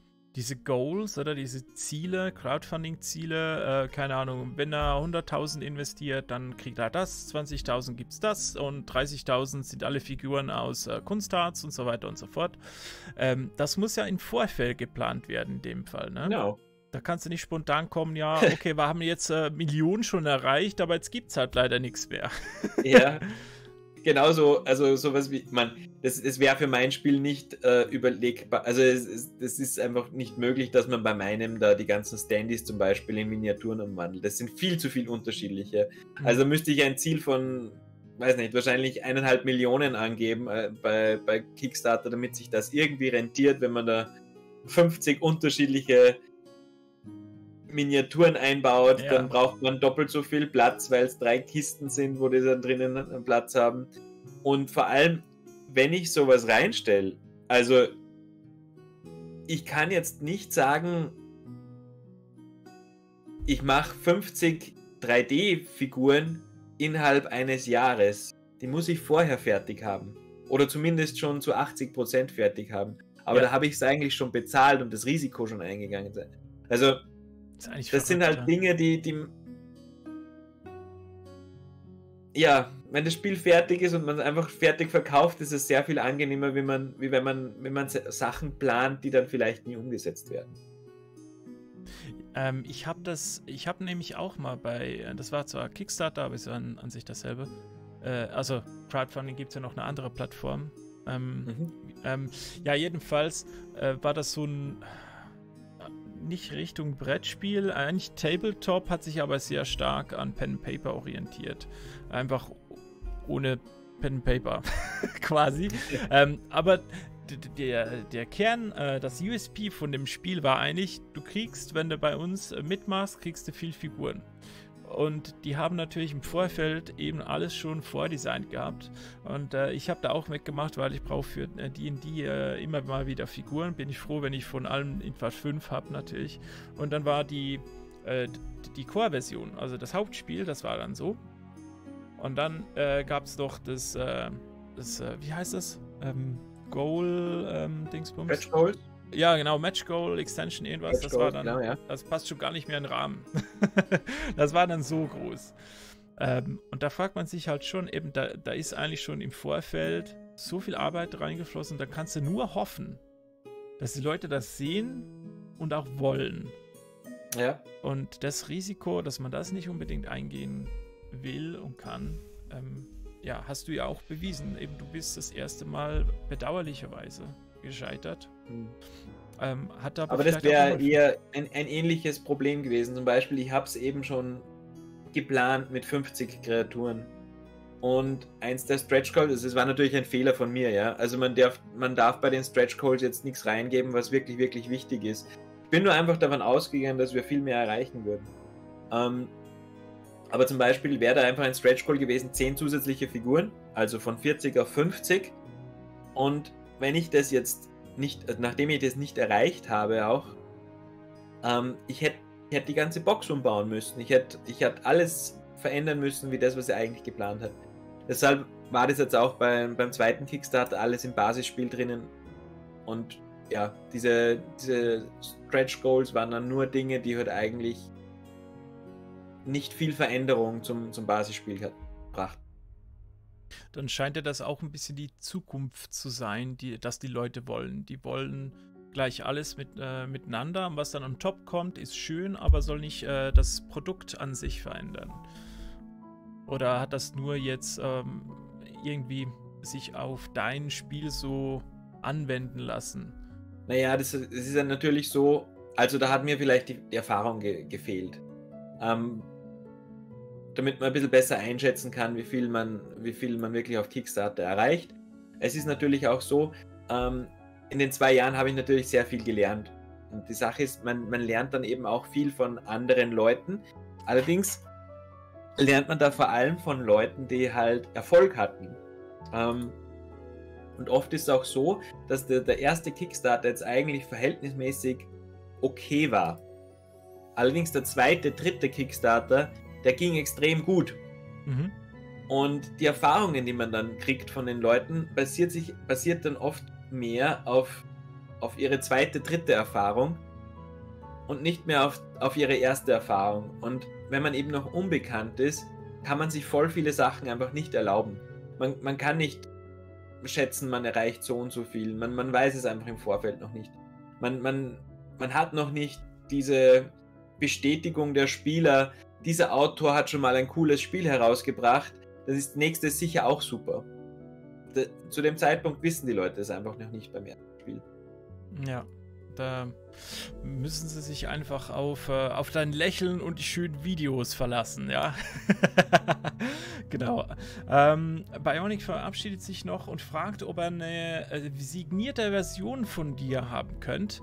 Goals oder diese Ziele, Crowdfunding-Ziele, keine Ahnung, wenn er 100.000 investiert, dann kriegt er das, 20.000 gibt es das und 30.000 sind alle Figuren aus Kunstharz und so weiter und so fort. Das muss ja im Vorfeld geplant werden in dem Fall, ne? Genau. Da kannst du nicht spontan kommen, ja, okay, wir haben jetzt Millionen schon erreicht, aber jetzt gibt es halt leider nichts mehr. Ja. Genauso, also sowas wie, das wäre für mein Spiel nicht überlegbar, also es ist einfach nicht möglich, dass man bei meinem da die ganzen Standys zum Beispiel in Miniaturen umwandelt. Das sind viel zu viel unterschiedliche. Also müsste ich ein Ziel von, weiß nicht, wahrscheinlich 1,5 Millionen angeben bei Kickstarter, damit sich das irgendwie rentiert, wenn man da 50 unterschiedliche Miniaturen einbaut, dann braucht man doppelt so viel Platz, weil es 3 Kisten sind, wo die dann drinnen einen Platz haben. Und vor allem, wenn ich sowas reinstelle, also ich kann jetzt nicht sagen, ich mache 50 3D-Figuren innerhalb eines Jahres. Die muss ich vorher fertig haben. Oder zumindest schon zu 80% fertig haben. Aber da habe ich es eigentlich schon bezahlt und das Risiko schon eingegangen sein. Also das sind halt Dinge, die ja, wenn das Spiel fertig ist und man es einfach fertig verkauft, ist es sehr viel angenehmer, wie wenn man Sachen plant, die dann vielleicht nie umgesetzt werden. Ich habe nämlich auch mal das war zwar Kickstarter, aber es war an sich dasselbe. Also Crowdfunding gibt es ja noch eine andere Plattform. Ja, jedenfalls war das so ein nicht Richtung Brettspiel, eigentlich Tabletop, hat sich aber sehr stark an Pen and Paper orientiert. Einfach ohne Pen and Paper quasi. Aber der Kern, das USP von dem Spiel war eigentlich, du kriegst, wenn du bei uns mitmachst, kriegst du viel Figuren. Und die haben natürlich im Vorfeld eben alles schon vordesignt gehabt. Und ich habe da auch mitgemacht, weil ich brauche für D&D immer mal wieder Figuren. Bin ich froh, wenn ich von allem etwas 5 habe natürlich. Und dann war die Core-Version, also das Hauptspiel, das war dann so. Und dann gab es noch das wie heißt das? Dingsbums? Match Goals? Ja, genau, Match Goal, Extension, irgendwas. Das war dann, genau, ja. Das passt schon gar nicht mehr in den Rahmen. Das war dann so groß. Und da fragt man sich halt schon, eben, da ist eigentlich schon im Vorfeld so viel Arbeit reingeflossen, da kannst du nur hoffen, dass die Leute das sehen und auch wollen. Ja. Und das Risiko, dass man das nicht unbedingt eingehen will und kann, hast du ja auch bewiesen. Eben, du bist das erste Mal bedauerlicherweise gescheitert. Hm. Hat aber Aber das vielleicht auch wäre geholfen. eher ein ähnliches Problem gewesen. Zum Beispiel, ich habe es eben schon geplant mit 50 Kreaturen. Und eins der Stretch Goals, es war natürlich ein Fehler von mir, ja. Also man darf bei den Stretch Goals jetzt nichts reingeben, was wirklich, wirklich wichtig ist. Ich bin nur einfach davon ausgegangen, dass wir viel mehr erreichen würden. Aber zum Beispiel wäre da einfach ein Stretch Goal gewesen, 10 zusätzliche Figuren, also von 40 auf 50. Und wenn ich das jetzt nicht, nachdem ich das nicht erreicht habe auch, ich hätte die ganze Box umbauen müssen. Ich hätte alles verändern müssen, wie das, was er eigentlich geplant hat. Deshalb war das jetzt auch beim zweiten Kickstarter alles im Basisspiel drinnen. Und ja, diese Stretch Goals waren dann nur Dinge, die halt eigentlich nicht viel Veränderung zum Basisspiel gebracht. Dann scheint ja das auch ein bisschen die Zukunft zu sein, dass die Leute wollen. Die wollen gleich alles miteinander. Was dann on top kommt, ist schön, aber soll nicht das Produkt an sich verändern. Oder hat das nur jetzt irgendwie sich auf dein Spiel so anwenden lassen? Naja, das ist ja natürlich so, also da hat mir vielleicht die Erfahrung gefehlt. Damit man ein bisschen besser einschätzen kann, wie viel man wirklich auf Kickstarter erreicht. Es ist natürlich auch so, in den 2 Jahren habe ich natürlich sehr viel gelernt. Und die Sache ist, man lernt dann eben auch viel von anderen Leuten. Allerdings lernt man da vor allem von Leuten, die halt Erfolg hatten. Und oft ist es auch so, dass der erste Kickstarter jetzt eigentlich verhältnismäßig okay war. Allerdings der zweite, dritte Kickstarter, der ging extrem gut. Mhm. Und die Erfahrungen, die man dann kriegt von den Leuten, basiert dann oft mehr auf ihre zweite, dritte Erfahrung und nicht mehr auf ihre erste Erfahrung. Und wenn man eben noch unbekannt ist, kann man sich voll viele Sachen einfach nicht erlauben. Man kann nicht schätzen, man erreicht so und so viel. Man weiß es einfach im Vorfeld noch nicht. Man hat noch nicht diese Bestätigung der Spieler, dieser Autor hat schon mal ein cooles Spiel herausgebracht, das ist nächstes sicher auch super. Zu dem Zeitpunkt wissen die Leute es einfach noch nicht beim ersten Spiel. Ja, da müssen sie sich einfach auf dein Lächeln und die schönen Videos verlassen, ja. Genau. Bionic verabschiedet sich noch und fragt, ob er eine signierte Version von dir haben könnt.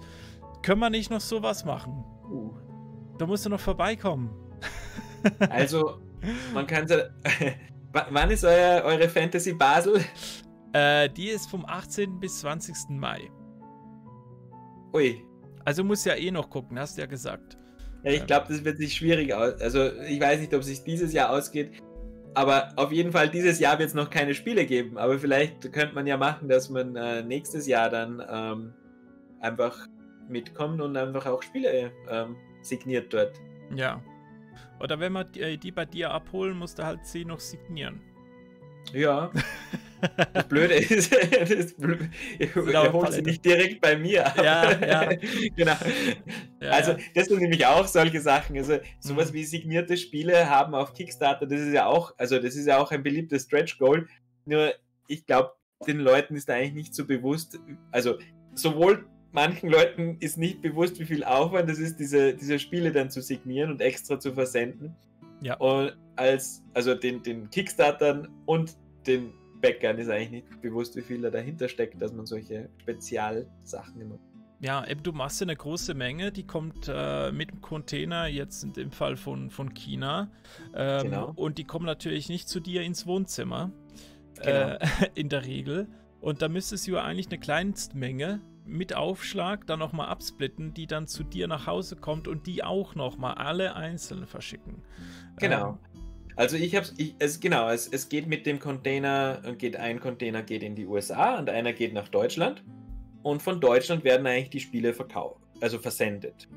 Können wir nicht noch sowas machen? Da musst du noch vorbeikommen. Also, man kann es. Wann ist eure Fantasy Basel? Die ist vom 18. bis 20. Mai. Ui. Also musst ja eh noch gucken, hast du ja gesagt. Ja, ich glaube, das wird sich schwierig aus. Also, ich weiß nicht, ob es sich dieses Jahr ausgeht. Aber auf jeden Fall, dieses Jahr wird es noch keine Spiele geben. Aber vielleicht könnte man ja machen, dass man nächstes Jahr dann einfach mitkommt und einfach auch Spiele signiert dort. Ja. Oder wenn wir die bei dir abholen, musst du halt sie noch signieren. Ja. Das Blöde ist, er holt sie nicht direkt bei mir. Ja. Genau. Ja, also, das sind nämlich auch solche Sachen. Also, sowas wie signierte Spiele haben auf Kickstarter, das ist ja auch ein beliebtes Stretch Goal. Nur, ich glaube, den Leuten ist da eigentlich nicht so bewusst. Also, sowohl manchen Leuten ist nicht bewusst, wie viel Aufwand es ist, diese Spiele dann zu signieren und extra zu versenden. Ja. Und also den Kickstartern und den Bäckern ist eigentlich nicht bewusst, wie viel da dahinter steckt, dass man solche Spezialsachen immer. Ja, eben, du machst ja eine große Menge, die kommt mit dem Container, jetzt in dem Fall von China. Genau. Und die kommen natürlich nicht zu dir ins Wohnzimmer, Genau. in der Regel. Und da müsstest du ja eigentlich eine Kleinstmenge mit Aufschlag dann nochmal absplitten, die dann zu dir nach Hause kommt und die auch nochmal alle einzeln verschicken. Genau. Also es geht mit dem Container, ein Container geht in die USA und einer geht nach Deutschland. Und von Deutschland werden eigentlich die Spiele versendet.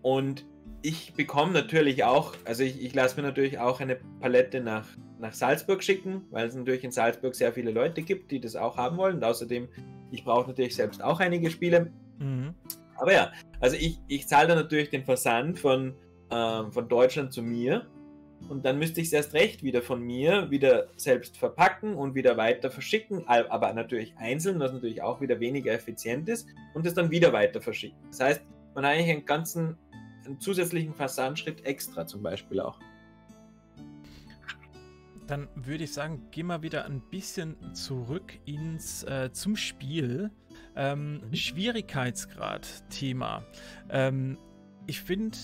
Und ich bekomme natürlich auch, also ich lasse mir natürlich auch eine Palette nach Salzburg schicken, weil es natürlich in Salzburg sehr viele Leute gibt, die das auch haben wollen. Und außerdem, ich brauche natürlich selbst auch einige Spiele. Mhm. Aber ja, also ich zahle dann natürlich den Versand von Deutschland zu mir Und dann müsste ich es erst recht wieder von mir wieder selbst verpacken und wieder weiter verschicken, aber natürlich einzeln, was natürlich auch wieder weniger effizient ist, und es dann wieder weiter verschicken. Das heißt, man hat eigentlich einen zusätzlichen Versandschritt extra zum Beispiel auch. Dann würde ich sagen, gehen wir wieder ein bisschen zurück zum Spiel. Schwierigkeitsgrad-Thema. Ich finde,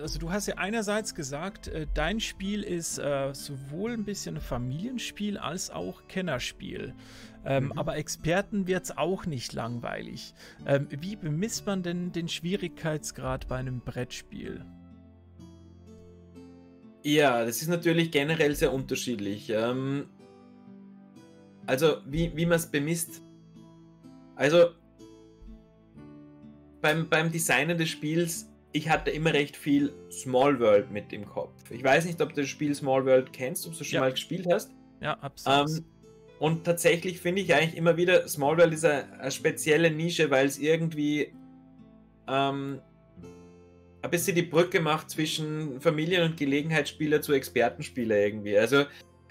also du hast ja einerseits gesagt, dein Spiel ist sowohl ein bisschen ein Familienspiel als auch Kennerspiel. Aber Experten wird es auch nicht langweilig. Wie bemisst man denn den Schwierigkeitsgrad bei einem Brettspiel? Ja, das ist natürlich generell sehr unterschiedlich. Also, wie man es bemisst. Also, beim Designen des Spiels, ich hatte immer recht viel Small World mit im Kopf. Ich weiß nicht, ob du das Spiel Small World kennst, ob du es schon mal gespielt hast. Ja, absolut. Und tatsächlich finde ich eigentlich immer wieder, Small World ist eine spezielle Nische, weil es irgendwie ein bisschen die Brücke macht zwischen Familien- und Gelegenheitsspieler zu Expertenspieler irgendwie. Also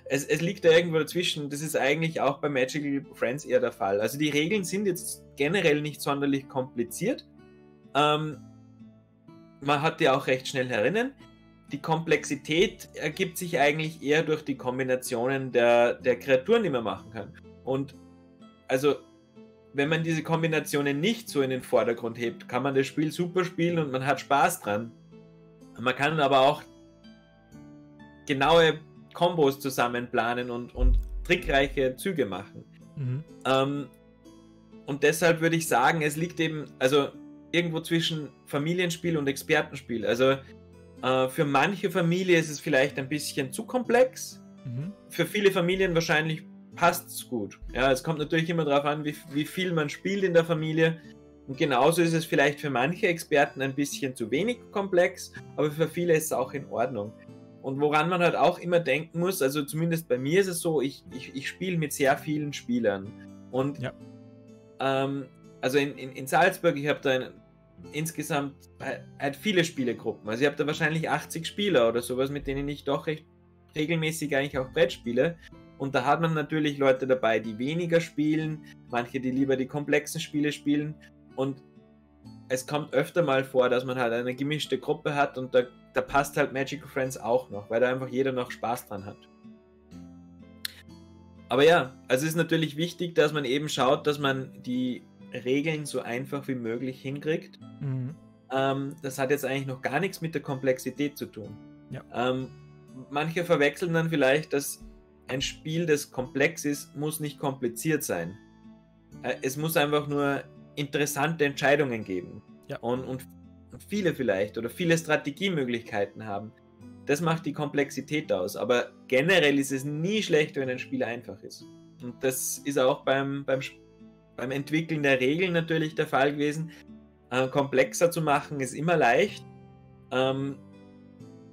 es liegt da irgendwo dazwischen. Das ist eigentlich auch bei Magical Friends eher der Fall. Also die Regeln sind jetzt generell nicht sonderlich kompliziert. Man hat die auch recht schnell herinnen. Die Komplexität ergibt sich eigentlich eher durch die Kombinationen der Kreaturen, die man machen kann. Und also wenn man diese Kombinationen nicht so in den Vordergrund hebt, kann man das Spiel super spielen und man hat Spaß dran. Man kann aber auch genaue Kombos zusammenplanen und trickreiche Züge machen. Und deshalb würde ich sagen, es liegt eben also irgendwo zwischen Familienspiel und Expertenspiel. Also für manche Familie ist es vielleicht ein bisschen zu komplex. Für viele Familien wahrscheinlich passt es gut. Ja, es kommt natürlich immer darauf an, wie viel man spielt in der Familie. Und genauso ist es vielleicht für manche Experten ein bisschen zu wenig komplex, aber für viele ist es auch in Ordnung. Und woran man halt auch immer denken muss, also zumindest bei mir ist es so, ich spiele mit sehr vielen Spielern. Und ja. Also in Salzburg, ich habe da insgesamt halt viele Spielegruppen. Also ich habe da wahrscheinlich 80 Spieler oder sowas, mit denen ich doch recht regelmäßig eigentlich auch Brett spiele. Und da hat man natürlich Leute dabei, die weniger spielen, manche, die lieber die komplexen Spiele spielen. Und es kommt öfter mal vor, dass man halt eine gemischte Gruppe hat und da passt halt Magical Friends auch noch, weil da einfach jeder noch Spaß dran hat. Aber ja, also es ist natürlich wichtig, dass man eben schaut, dass man die Regeln so einfach wie möglich hinkriegt. Das hat jetzt eigentlich noch gar nichts mit der Komplexität zu tun. Ja. Manche verwechseln dann vielleicht, dass ein Spiel, das komplex ist, muss nicht kompliziert sein. Es muss einfach nur interessante Entscheidungen geben. Ja. Und viele vielleicht oder viele Strategiemöglichkeiten haben. Das macht die Komplexität aus. Aber generell ist es nie schlecht, wenn ein Spiel einfach ist. Und das ist auch beim Entwickeln der Regeln natürlich der Fall gewesen. Komplexer zu machen ist immer leicht.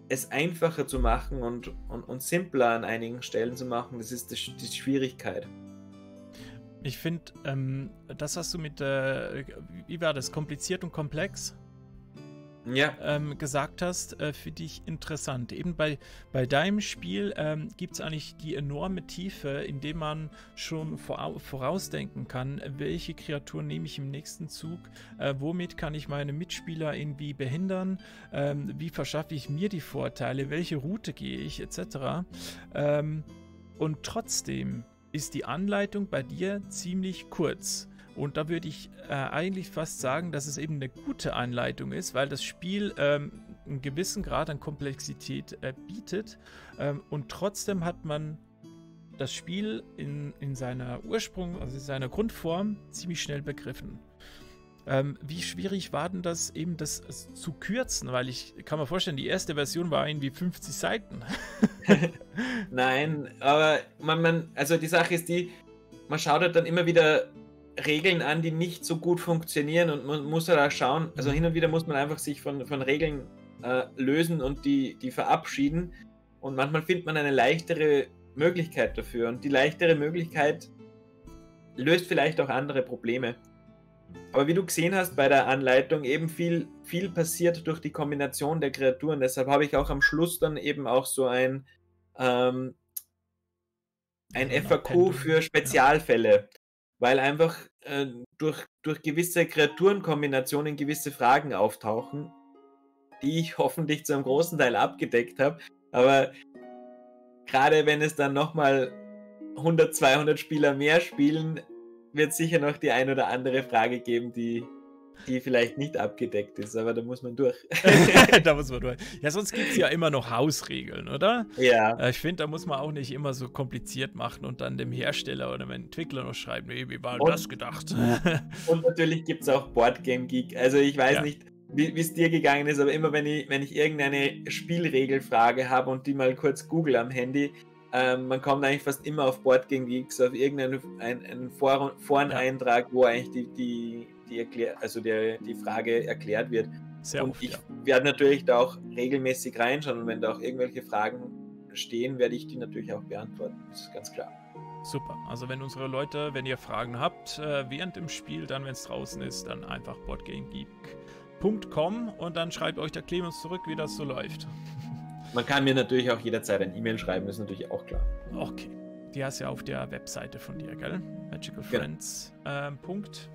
Es einfacher zu machen und simpler an einigen Stellen zu machen, das ist die Schwierigkeit. Ich finde, das hast du mit, wie war das, kompliziert und komplex? Ja. Gesagt hast, für dich interessant. Eben bei deinem Spiel gibt es eigentlich die enorme Tiefe, indem man schon vorausdenken kann, welche Kreaturen nehme ich im nächsten Zug, womit kann ich meine Mitspieler irgendwie behindern, wie verschaffe ich mir die Vorteile, welche Route gehe ich, etc. Und trotzdem ist die Anleitung bei dir ziemlich kurz. Und da würde ich eigentlich fast sagen, dass es eben eine gute Anleitung ist, weil das Spiel einen gewissen Grad an Komplexität bietet. Und trotzdem hat man das Spiel in seiner also in seiner Grundform ziemlich schnell begriffen. Wie schwierig war denn das eben, das zu kürzen? Weil ich kann mir vorstellen, die erste Version war irgendwie 50 Seiten. Nein, aber also die Sache ist die, man schaut halt dann immer wieder Regeln an, die nicht so gut funktionieren und man muss halt auch schauen, also hin und wieder muss man einfach sich von Regeln lösen und die verabschieden und manchmal findet man eine leichtere Möglichkeit dafür und die leichtere Möglichkeit löst vielleicht auch andere Probleme. Aber wie du gesehen hast bei der Anleitung, eben viel passiert durch die Kombination der Kreaturen. Deshalb habe ich auch am Schluss dann eben auch so ein FAQ für Spezialfälle. Weil einfach durch gewisse Kreaturenkombinationen gewisse Fragen auftauchen, die ich hoffentlich zu einem großen Teil abgedeckt habe. Aber gerade wenn es dann nochmal 100, 200 Spieler mehr spielen, wird es sicher noch die ein oder andere Frage geben, die vielleicht nicht abgedeckt ist, aber da muss man durch. Da muss man durch. Ja, sonst gibt es ja immer noch Hausregeln, oder? Ja. Ich finde, da muss man auch nicht immer so kompliziert machen und dann dem Hersteller oder dem Entwickler noch schreiben, nee, wie war das gedacht? Und natürlich gibt es auch Boardgame Geek. Also ich weiß nicht, wie es dir gegangen ist, aber immer wenn ich irgendeine Spielregelfrage habe und die mal kurz google am Handy, man kommt eigentlich fast immer auf Boardgame Geeks, auf irgendeinen Foreneintrag, wo eigentlich die Frage erklärt wird. Sehr und oft, ich werde natürlich da auch regelmäßig reinschauen und wenn da auch irgendwelche Fragen stehen, werde ich die natürlich auch beantworten. Das ist ganz klar. Super. Also wenn unsere Leute, wenn ihr Fragen habt, während dem Spiel, dann wenn es draußen ist, dann einfach boardgamegeek.com und dann schreibt euch der Clemens zurück, wie das so läuft. Man kann mir natürlich auch jederzeit ein E-Mail schreiben, ist natürlich auch klar. Okay. Die hast du ja auf der Webseite von dir, gell? Magical Friends. Punkt.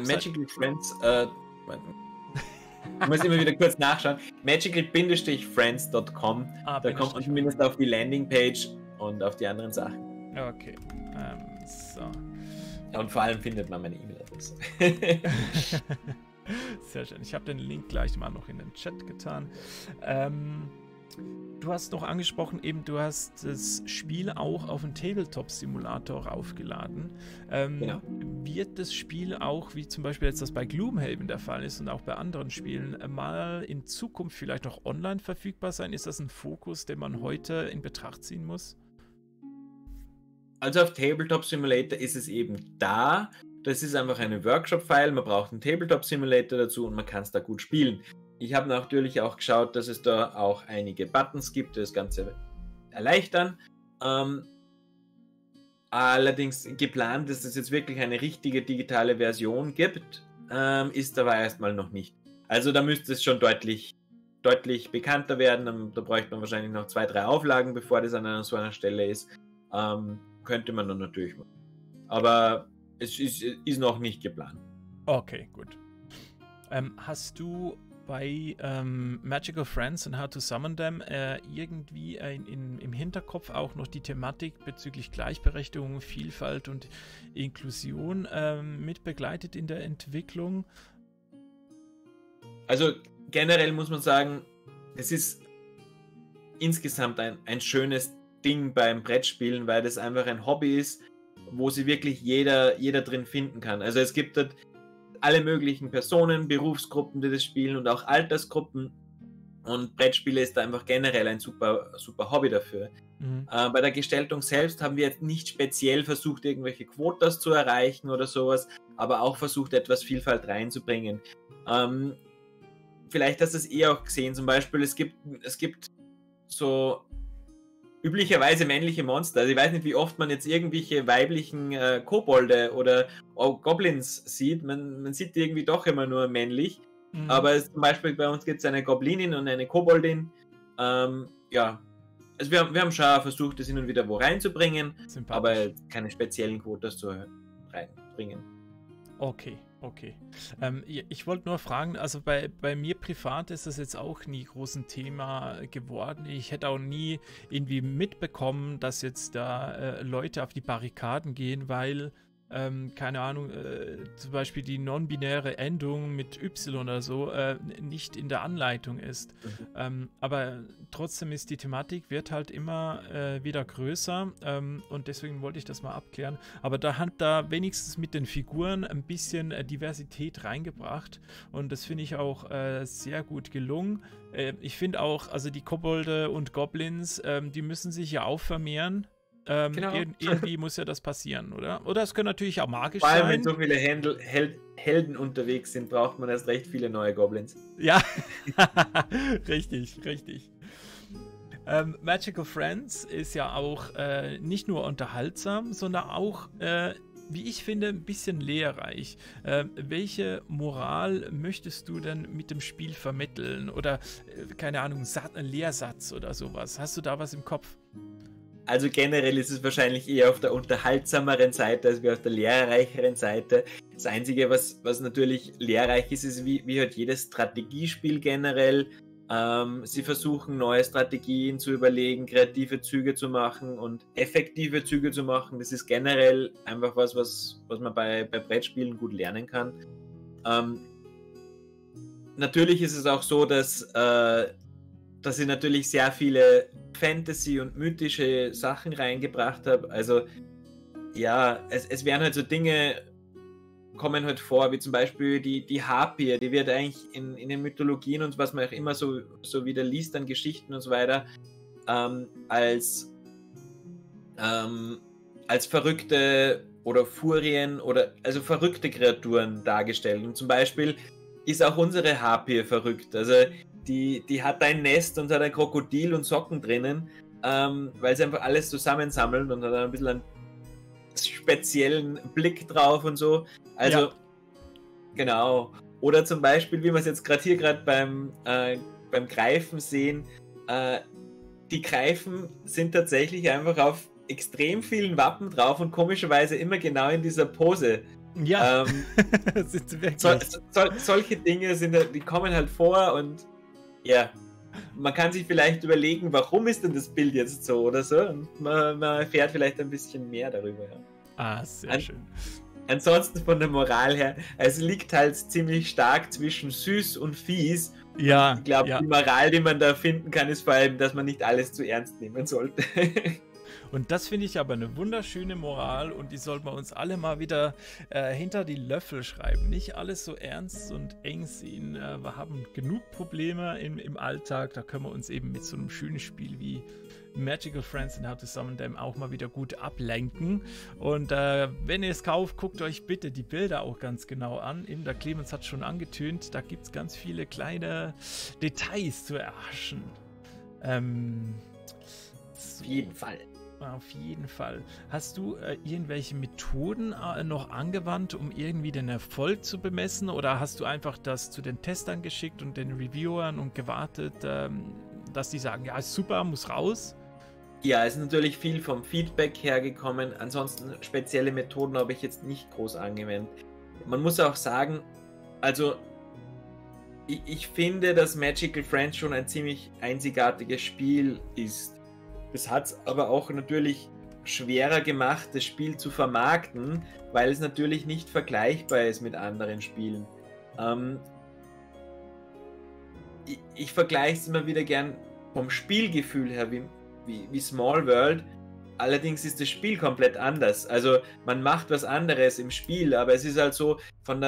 Magical Friends, ich muss immer wieder kurz nachschauen. Magical-friends.com. Da kommt man zumindest auf die Landingpage und auf die anderen Sachen. Okay. So. Ja, und vor allem findet man meine E-Mail-Adresse. Sehr schön. Ich habe den Link gleich mal noch in den Chat getan. Du hast noch angesprochen, eben du hast das Spiel auch auf den Tabletop-Simulator aufgeladen. Genau. Wird das Spiel auch, wie zum Beispiel jetzt das bei Gloomhaven der Fall ist und auch bei anderen Spielen, mal in Zukunft vielleicht noch online verfügbar sein? Ist das ein Fokus, den man heute in Betracht ziehen muss? Also auf Tabletop Simulator ist es eben da. Das ist einfach eine Workshop-File, man braucht einen Tabletop Simulator dazu und man kann es da gut spielen. Ich habe natürlich auch geschaut, dass es da auch einige Buttons gibt, die das Ganze erleichtern. Allerdings geplant, dass es jetzt wirklich eine richtige digitale Version gibt, ist aber erstmal noch nicht. Also da müsste es schon deutlich bekannter werden. Da bräuchte man wahrscheinlich noch 2, 3 Auflagen, bevor das an so einer Stelle ist. Könnte man dann natürlich machen. Aber es ist noch nicht geplant. Okay, gut. Hast du bei Magical Friends and How to Summon Them irgendwie im Hinterkopf auch noch die Thematik bezüglich Gleichberechtigung, Vielfalt und Inklusion mit begleitet in der Entwicklung? Also generell muss man sagen, es ist insgesamt ein schönes Ding beim Brettspielen, weil das einfach ein Hobby ist, wo sich wirklich jeder drin finden kann. Also es gibt dort alle möglichen Personen, Berufsgruppen, die das spielen und auch Altersgruppen. Und Brettspiele ist da einfach generell ein super Hobby dafür. Mhm. Bei der Gestaltung selbst haben wir jetzt nicht speziell versucht, irgendwelche Quotas zu erreichen oder sowas, aber auch versucht, etwas Vielfalt reinzubringen. Vielleicht hast du es auch gesehen, zum Beispiel, es gibt so üblicherweise männliche Monster. Also ich weiß nicht, wie oft man jetzt irgendwelche weiblichen Kobolde oder Goblins sieht. Man sieht die irgendwie doch immer nur männlich. Mhm. Aber zum Beispiel bei uns gibt es eine Goblinin und eine Koboldin. Ja, also wir haben schon versucht, das hin und wieder wo reinzubringen, aber keine speziellen Quotas zu reinbringen. Okay. Ich wollte nur fragen, also bei mir privat ist das jetzt auch nie groß ein Thema geworden. Ich hätte auch nie irgendwie mitbekommen, dass jetzt da Leute auf die Barrikaden gehen, weil, keine Ahnung, zum Beispiel die non-binäre Endung mit Y oder so nicht in der Anleitung ist. Mhm. Aber trotzdem ist die Thematik, wird halt immer wieder größer und deswegen wollte ich das mal abklären. Aber da hat da wenigstens mit den Figuren ein bisschen Diversität reingebracht und das finde ich auch sehr gut gelungen. Ich finde auch, also die Kobolde und Goblins, die müssen sich ja auch vermehren. Genau. Irgendwie muss ja das passieren, oder? Oder es können natürlich auch magisch Vor allem, sein. wenn so viele Helden unterwegs sind, braucht man erst recht viele neue Goblins. Ja, richtig. Magical Friends ist ja auch nicht nur unterhaltsam, sondern auch wie ich finde, ein bisschen lehrreich. Welche Moral möchtest du denn mit dem Spiel vermitteln? Oder, keine Ahnung, ein Lehrsatz oder sowas. Hast du da was im Kopf? Also generell ist es wahrscheinlich eher auf der unterhaltsameren Seite als auf der lehrreicheren Seite. Das Einzige, was natürlich lehrreich ist, ist wie halt jedes Strategiespiel generell. Sie versuchen neue Strategien zu überlegen, kreative Züge zu machen und effektive Züge zu machen. Das ist generell einfach was man bei Brettspielen gut lernen kann. Natürlich ist es auch so, dass ich natürlich sehr viele Fantasy- und mythische Sachen reingebracht habe. Also ja, es werden halt so Dinge kommen halt vor, wie zum Beispiel die Harpie, die wird eigentlich in den Mythologien und was man auch immer so wieder liest an Geschichten und so weiter, als verrückte oder Furien oder also verrückte Kreaturen dargestellt. Und zum Beispiel ist auch unsere Harpie verrückt. Also die hat ein Nest und hat ein Krokodil und Socken drinnen, weil sie einfach alles zusammensammelt und hat ein bisschen einen speziellen Blick drauf und so. Also, ja. Genau. Oder zum Beispiel, wie wir es jetzt gerade beim Greifen sehen, die Greifen sind tatsächlich einfach auf extrem vielen Wappen drauf und komischerweise immer genau in dieser Pose. Ja, solche Dinge die kommen halt vor und ja, man kann sich vielleicht überlegen, warum ist denn das Bild jetzt so oder so und man erfährt vielleicht ein bisschen mehr darüber. Ja. Ah, sehr schön. Ansonsten von der Moral her, es liegt halt ziemlich stark zwischen süß und fies. Ja. Ich glaube, die Moral, die man da finden kann, ist vor allem, dass man nicht alles zu ernst nehmen sollte. Und das finde ich aber eine wunderschöne Moral und die sollten wir uns alle mal wieder hinter die Löffel schreiben. Nicht alles so ernst und eng sehen. Wir haben genug Probleme im Alltag, da können wir uns eben mit so einem schönen Spiel wie Magical Friends and How to Summon Them auch mal wieder gut ablenken. Und wenn ihr es kauft, guckt euch bitte die Bilder auch ganz genau an. Eben, der Clemens hat schon angetönt, da gibt es ganz viele kleine Details zu erhaschen. Auf jeden Fall. Auf jeden Fall. Hast du irgendwelche Methoden noch angewandt, um irgendwie den Erfolg zu bemessen? Oder hast du einfach das zu den Testern geschickt und den Reviewern und gewartet, dass die sagen, ja, super, muss raus? Ja, es ist natürlich viel vom Feedback hergekommen. Ansonsten spezielle Methoden habe ich jetzt nicht groß angewendet. Man muss auch sagen, also ich finde, dass Magical Friends schon ein ziemlich einzigartiges Spiel ist. Das hat es aber auch natürlich schwerer gemacht, das Spiel zu vermarkten, weil es natürlich nicht vergleichbar ist mit anderen Spielen. Ich vergleiche es immer wieder gern vom Spielgefühl her wie Small World. Allerdings ist das Spiel komplett anders. Also man macht was anderes im Spiel, aber es ist halt so, von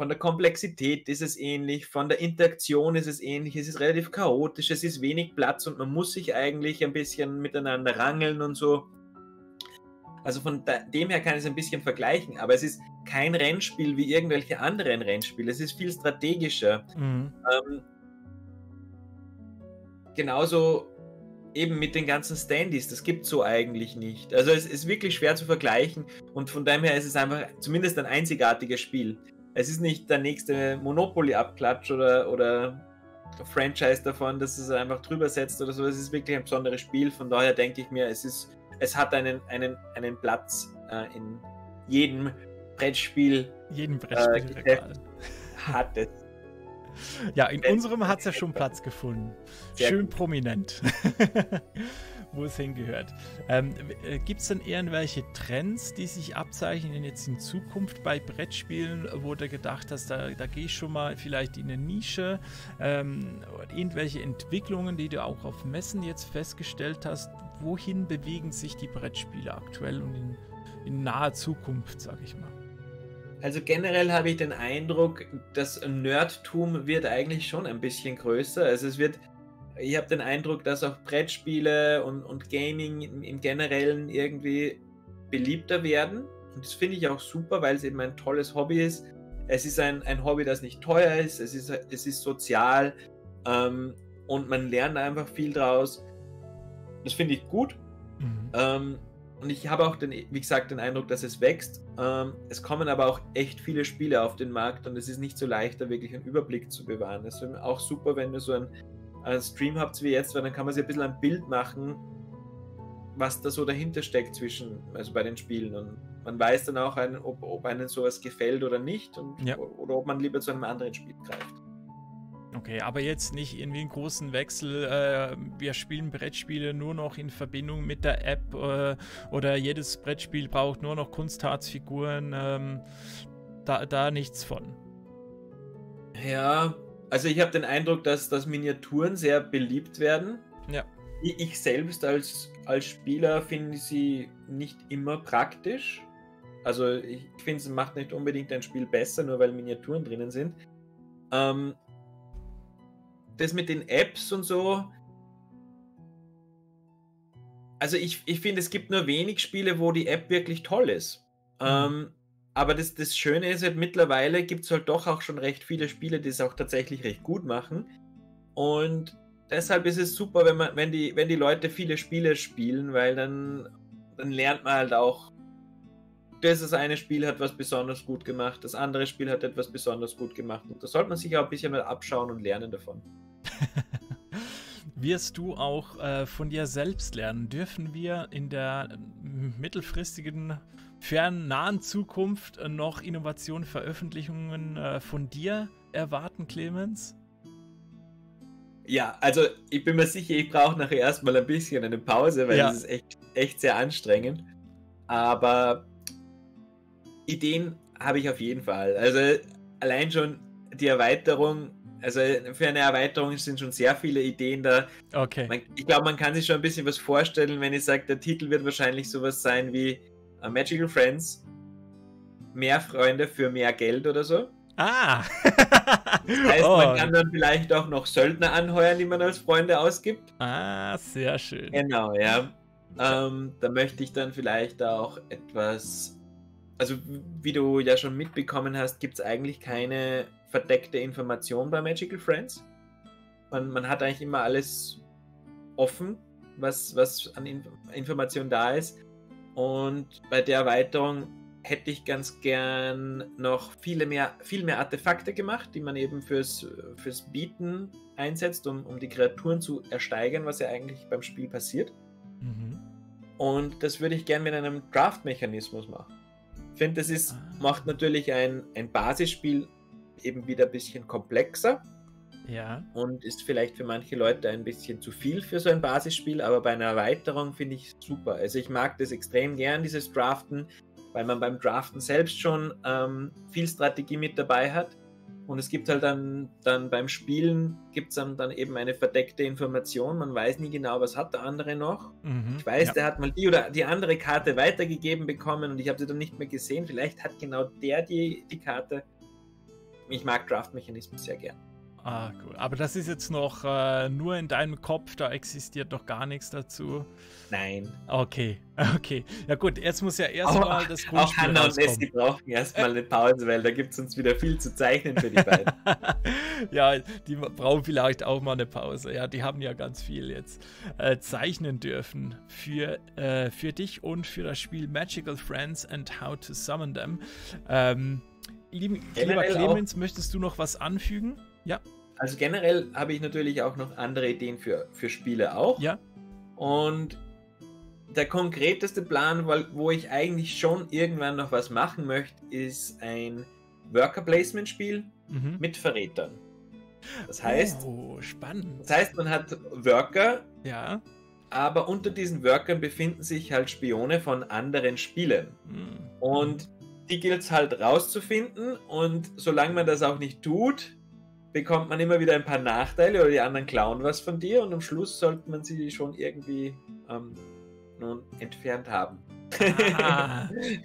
der Komplexität ist es ähnlich, von der Interaktion ist es ähnlich, es ist relativ chaotisch, es ist wenig Platz und man muss sich eigentlich ein bisschen miteinander rangeln und so. Also von dem her kann ich es ein bisschen vergleichen, aber es ist kein Rennspiel wie irgendwelche anderen Rennspiele, es ist viel strategischer. Mhm. Genauso eben mit den ganzen Standees, das gibt es so eigentlich nicht. Also es ist wirklich schwer zu vergleichen und von dem her ist es einfach zumindest ein einzigartiges Spiel. Es ist nicht der nächste Monopoly-Abklatsch oder Franchise davon, dass es einfach drüber setzt oder so. Es ist wirklich ein besonderes Spiel. Von daher denke ich mir, es hat einen Platz in jedem Brettspiel. Hat es. Ja, in unserem hat es ja schon Platz gefunden. Schön prominent. Wo es hingehört. Gibt es denn irgendwelche Trends, die sich abzeichnen jetzt in Zukunft bei Brettspielen, wo du gedacht hast, da gehe ich schon mal vielleicht in eine Nische? Irgendwelche Entwicklungen, die du auch auf Messen jetzt festgestellt hast? Wohin bewegen sich die Brettspiele aktuell und in naher Zukunft, sage ich mal? Also generell habe ich den Eindruck, das Nerdtum wird eigentlich schon ein bisschen größer. Also ich habe den Eindruck, dass auch Brettspiele und Gaming im Generellen irgendwie beliebter werden. Und das finde ich auch super, weil es eben ein tolles Hobby ist. Es ist ein Hobby, das nicht teuer ist, es ist sozial und man lernt einfach viel draus. Das finde ich gut. und ich habe auch, wie gesagt, den Eindruck, dass es wächst. Es kommen aber auch echt viele Spiele auf den Markt und es ist nicht so leicht, da wirklich einen Überblick zu bewahren. Es ist auch super, wenn ihr so einen Stream habt wie jetzt, weil dann kann man sich ein bisschen ein Bild machen, was da so dahinter steckt also bei den Spielen. Und man weiß dann auch, ob einem sowas gefällt oder nicht oder ob man lieber zu einem anderen Spiel greift. Okay, aber jetzt nicht irgendwie einen großen Wechsel. Wir spielen Brettspiele nur noch in Verbindung mit der App oder jedes Brettspiel braucht nur noch Kunstharzfiguren. Da nichts von. Ja, also ich habe den Eindruck, dass Miniaturen sehr beliebt werden. Ja. Ich selbst als Spieler finde sie nicht immer praktisch. Also ich finde, es macht nicht unbedingt ein Spiel besser, nur weil Miniaturen drinnen sind. Das mit den Apps und so. Also ich finde, es gibt nur wenig Spiele, wo die App wirklich toll ist. Aber das Schöne ist halt, mittlerweile gibt es halt doch auch schon recht viele Spiele, die es auch tatsächlich recht gut machen. Und deshalb ist es super, wenn die Leute viele Spiele spielen, weil dann lernt man halt auch, das eine Spiel hat was besonders gut gemacht, das andere Spiel hat etwas besonders gut gemacht. Und da sollte man sich auch ein bisschen mal abschauen und lernen davon. Wirst du auch von dir selbst lernen? Dürfen wir in der mittelfristigen, nahen Zukunft noch Innovationen, Veröffentlichungen von dir erwarten, Clemens? Ja, also ich bin mir sicher, ich brauche nachher erstmal ein bisschen eine Pause, weil es ist echt sehr anstrengend. Aber Ideen habe ich auf jeden Fall. Also allein schon die Erweiterung, also für eine Erweiterung sind schon sehr viele Ideen da. Okay. Ich glaube, man kann sich schon ein bisschen was vorstellen, wenn ich sage, der Titel wird wahrscheinlich sowas sein wie Magical Friends, mehr Freunde für mehr Geld oder so. Ah! Das heißt, man kann dann vielleicht auch noch Söldner anheuern, die man als Freunde ausgibt. Ah, sehr schön. Genau, ja. Da möchte ich dann vielleicht auch etwas... Also, wie du ja schon mitbekommen hast, gibt es eigentlich keine verdeckte Information bei Magical Friends. Man hat eigentlich immer alles offen, was an Information da ist. Und bei der Erweiterung hätte ich ganz gern noch viel mehr Artefakte gemacht, die man eben fürs Bieten einsetzt, um die Kreaturen zu ersteigern, was ja eigentlich beim Spiel passiert. Und das würde ich gern mit einem Draft-Mechanismus machen. Ich finde, das macht natürlich ein Basisspiel eben wieder ein bisschen komplexer. Ja. Und ist vielleicht für manche Leute ein bisschen zu viel für so ein Basisspiel, aber bei einer Erweiterung finde ich es super. Also ich mag das extrem gern, dieses Draften, weil man beim Draften selbst schon viel Strategie mit dabei hat. Und es gibt halt dann beim Spielen gibt es dann eben eine verdeckte Information. Man weiß nie genau, was hat der andere noch. Ich weiß, der hat mal die oder die andere Karte weitergegeben bekommen und ich habe sie dann nicht mehr gesehen. Vielleicht hat genau der die Karte. Ich mag Draft-Mechanismus sehr gern. Ah, cool. Aber das ist jetzt noch nur in deinem Kopf, da existiert noch gar nichts dazu. Nein. Okay. Ja gut, jetzt muss ja erstmal das Grundspiel auch Hannah rauskommen. und Nessie brauchen erstmal eine Pause, weil da gibt es uns wieder viel zu zeichnen für die beiden. Ja, die brauchen vielleicht auch mal eine Pause. Ja, die haben ja ganz viel jetzt zeichnen dürfen für dich und für das Spiel Magical Friends and How to Summon Them. Lieber Clemens, möchtest du noch was anfügen? Ja. Also generell habe ich natürlich auch noch andere Ideen für Spiele auch. Ja. Und der konkreteste Plan, wo ich eigentlich schon irgendwann noch was machen möchte, ist ein Worker-Placement-Spiel mit Verrätern. Das heißt, spannend. Das heißt, man hat Worker, ja, aber unter diesen Workern befinden sich halt Spione von anderen Spielen. Und die gilt es halt rauszufinden und solange man das auch nicht tut, bekommt man immer wieder ein paar Nachteile oder die anderen klauen was von dir und am Schluss sollte man sie schon irgendwie nun entfernt haben.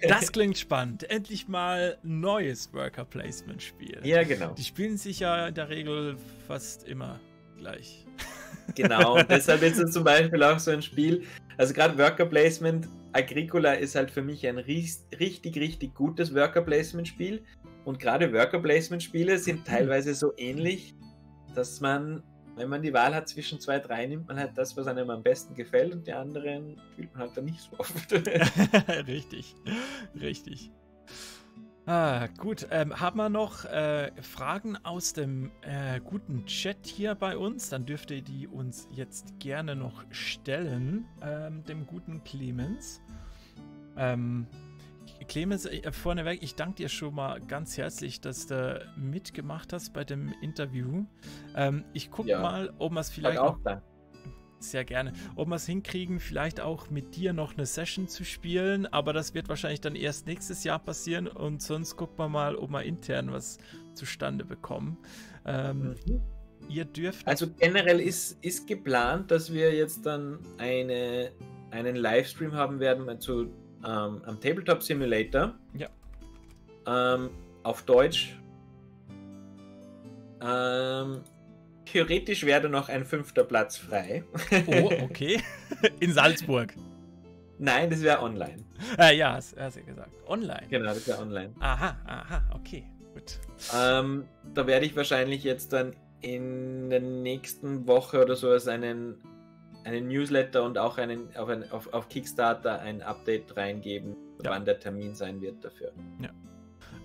Das klingt spannend. Endlich mal ein neues Worker-Placement-Spiel. Ja, genau. Die spielen sich ja in der Regel fast immer gleich. Genau, und deshalb ist es zum Beispiel auch so ein Spiel, also gerade Worker-Placement, Agricola ist halt für mich ein richtig gutes Worker-Placement-Spiel. Und gerade Worker-Placement-Spiele sind teilweise so ähnlich, dass man wenn man die Wahl hat zwischen 2, 3, nimmt man halt das, was einem am besten gefällt, und die anderen spielt man halt dann nicht so oft. Richtig, richtig. Gut, haben wir noch Fragen aus dem guten Chat hier bei uns? Dann dürft ihr die uns jetzt gerne noch stellen, dem guten Clemens. Clemens, vorneweg, ich danke dir schon mal ganz herzlich, dass du mitgemacht hast bei dem Interview. Ich gucke mal, ob wir es vielleicht auch dann. Sehr gerne. Ob wir es hinkriegen, vielleicht auch mit dir noch eine Session zu spielen, aber das wird wahrscheinlich dann erst nächstes Jahr passieren und sonst gucken wir mal, ob wir intern was zustande bekommen. Ihr dürft... Also generell ist geplant, dass wir jetzt dann einen Livestream haben werden am Tabletop Simulator. Ja. Auf Deutsch. Theoretisch wäre noch ein 5. Platz frei. Oh, okay. In Salzburg. Nein, das wäre online. Ja, hast du ja gesagt. Online. Genau, das wäre online. Aha, okay, gut. Da werde ich wahrscheinlich jetzt dann in der nächsten Woche oder so einen Newsletter und auch auf Kickstarter ein Update reingeben, wann der Termin sein wird dafür. Ja.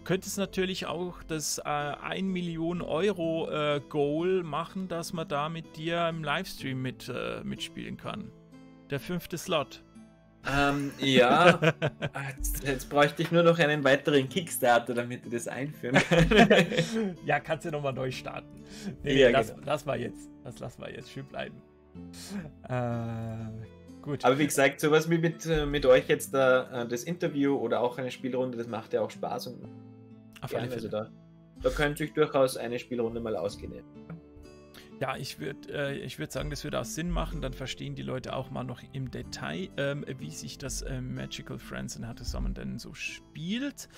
Könntest natürlich auch das 1 Million Euro Goal machen, dass man da mit dir im Livestream mitspielen kann. Der 5. Slot. Ja, jetzt bräuchte ich nur noch einen weiteren Kickstarter, damit ich das einführen kann. Ja, kannst du nochmal neu starten. Das lassen wir jetzt schön bleiben. Gut. Aber wie gesagt, sowas wie mit euch jetzt das Interview oder auch eine Spielrunde, das macht ja auch Spaß. Und auf alle Fälle. Also da könnte sich durchaus eine Spielrunde mal ausgehen. Ja, ich würd sagen, das würde auch Sinn machen. Dann verstehen die Leute auch mal noch im Detail, wie sich das Magical Friends and How to Summon denn so spielt.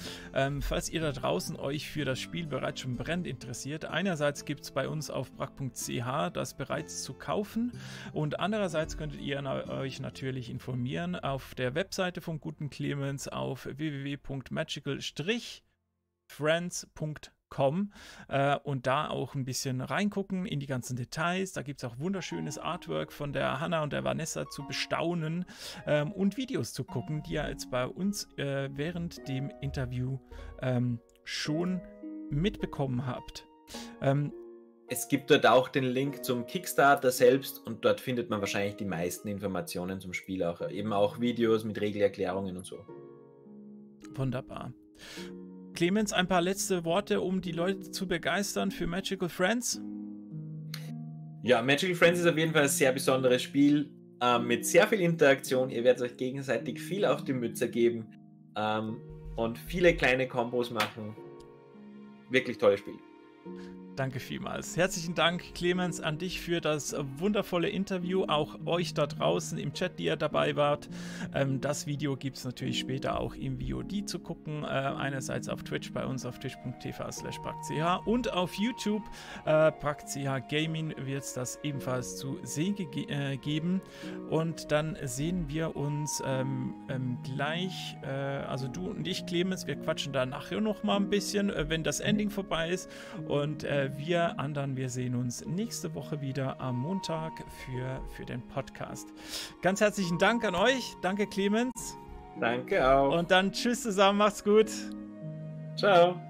Falls ihr da draußen euch für das Spiel bereits schon brennend interessiert, einerseits gibt es bei uns auf brack.ch das bereits zu kaufen und andererseits könntet ihr euch natürlich informieren auf der Webseite vom guten Clemens auf www.magical-friends.com und da auch ein bisschen reingucken in die ganzen Details. Da gibt es auch wunderschönes Artwork von der Hanna und der Vanessa zu bestaunen und Videos zu gucken, die ihr jetzt bei uns während dem Interview schon mitbekommen habt. Es gibt dort auch den Link zum Kickstarter selbst und dort findet man wahrscheinlich die meisten Informationen zum Spiel, auch eben auch Videos mit Regelerklärungen und so. Wunderbar. Clemens, ein paar letzte Worte, um die Leute zu begeistern für Magical Friends? Ja, Magical Friends ist auf jeden Fall ein sehr besonderes Spiel mit sehr viel Interaktion. Ihr werdet euch gegenseitig viel auf die Mütze geben und viele kleine Kombos machen. Wirklich tolles Spiel. Danke vielmals. Herzlichen Dank, Clemens, an dich für das wundervolle Interview. Auch euch da draußen im Chat, die ihr dabei wart. Das Video gibt es natürlich später auch im VOD zu gucken. Einerseits auf Twitch bei uns auf twitch.tv/brack.ch und auf YouTube brack.ch Gaming wird es das ebenfalls zu sehen geben. Und dann sehen wir uns gleich, also du und ich, Clemens, wir quatschen da nachher noch mal ein bisschen, wenn das Ending vorbei ist. Und wir sehen uns nächste Woche wieder am Montag für den Podcast. Ganz herzlichen Dank an euch. Danke, Clemens. Danke auch. Und dann tschüss zusammen. Macht's gut. Ciao.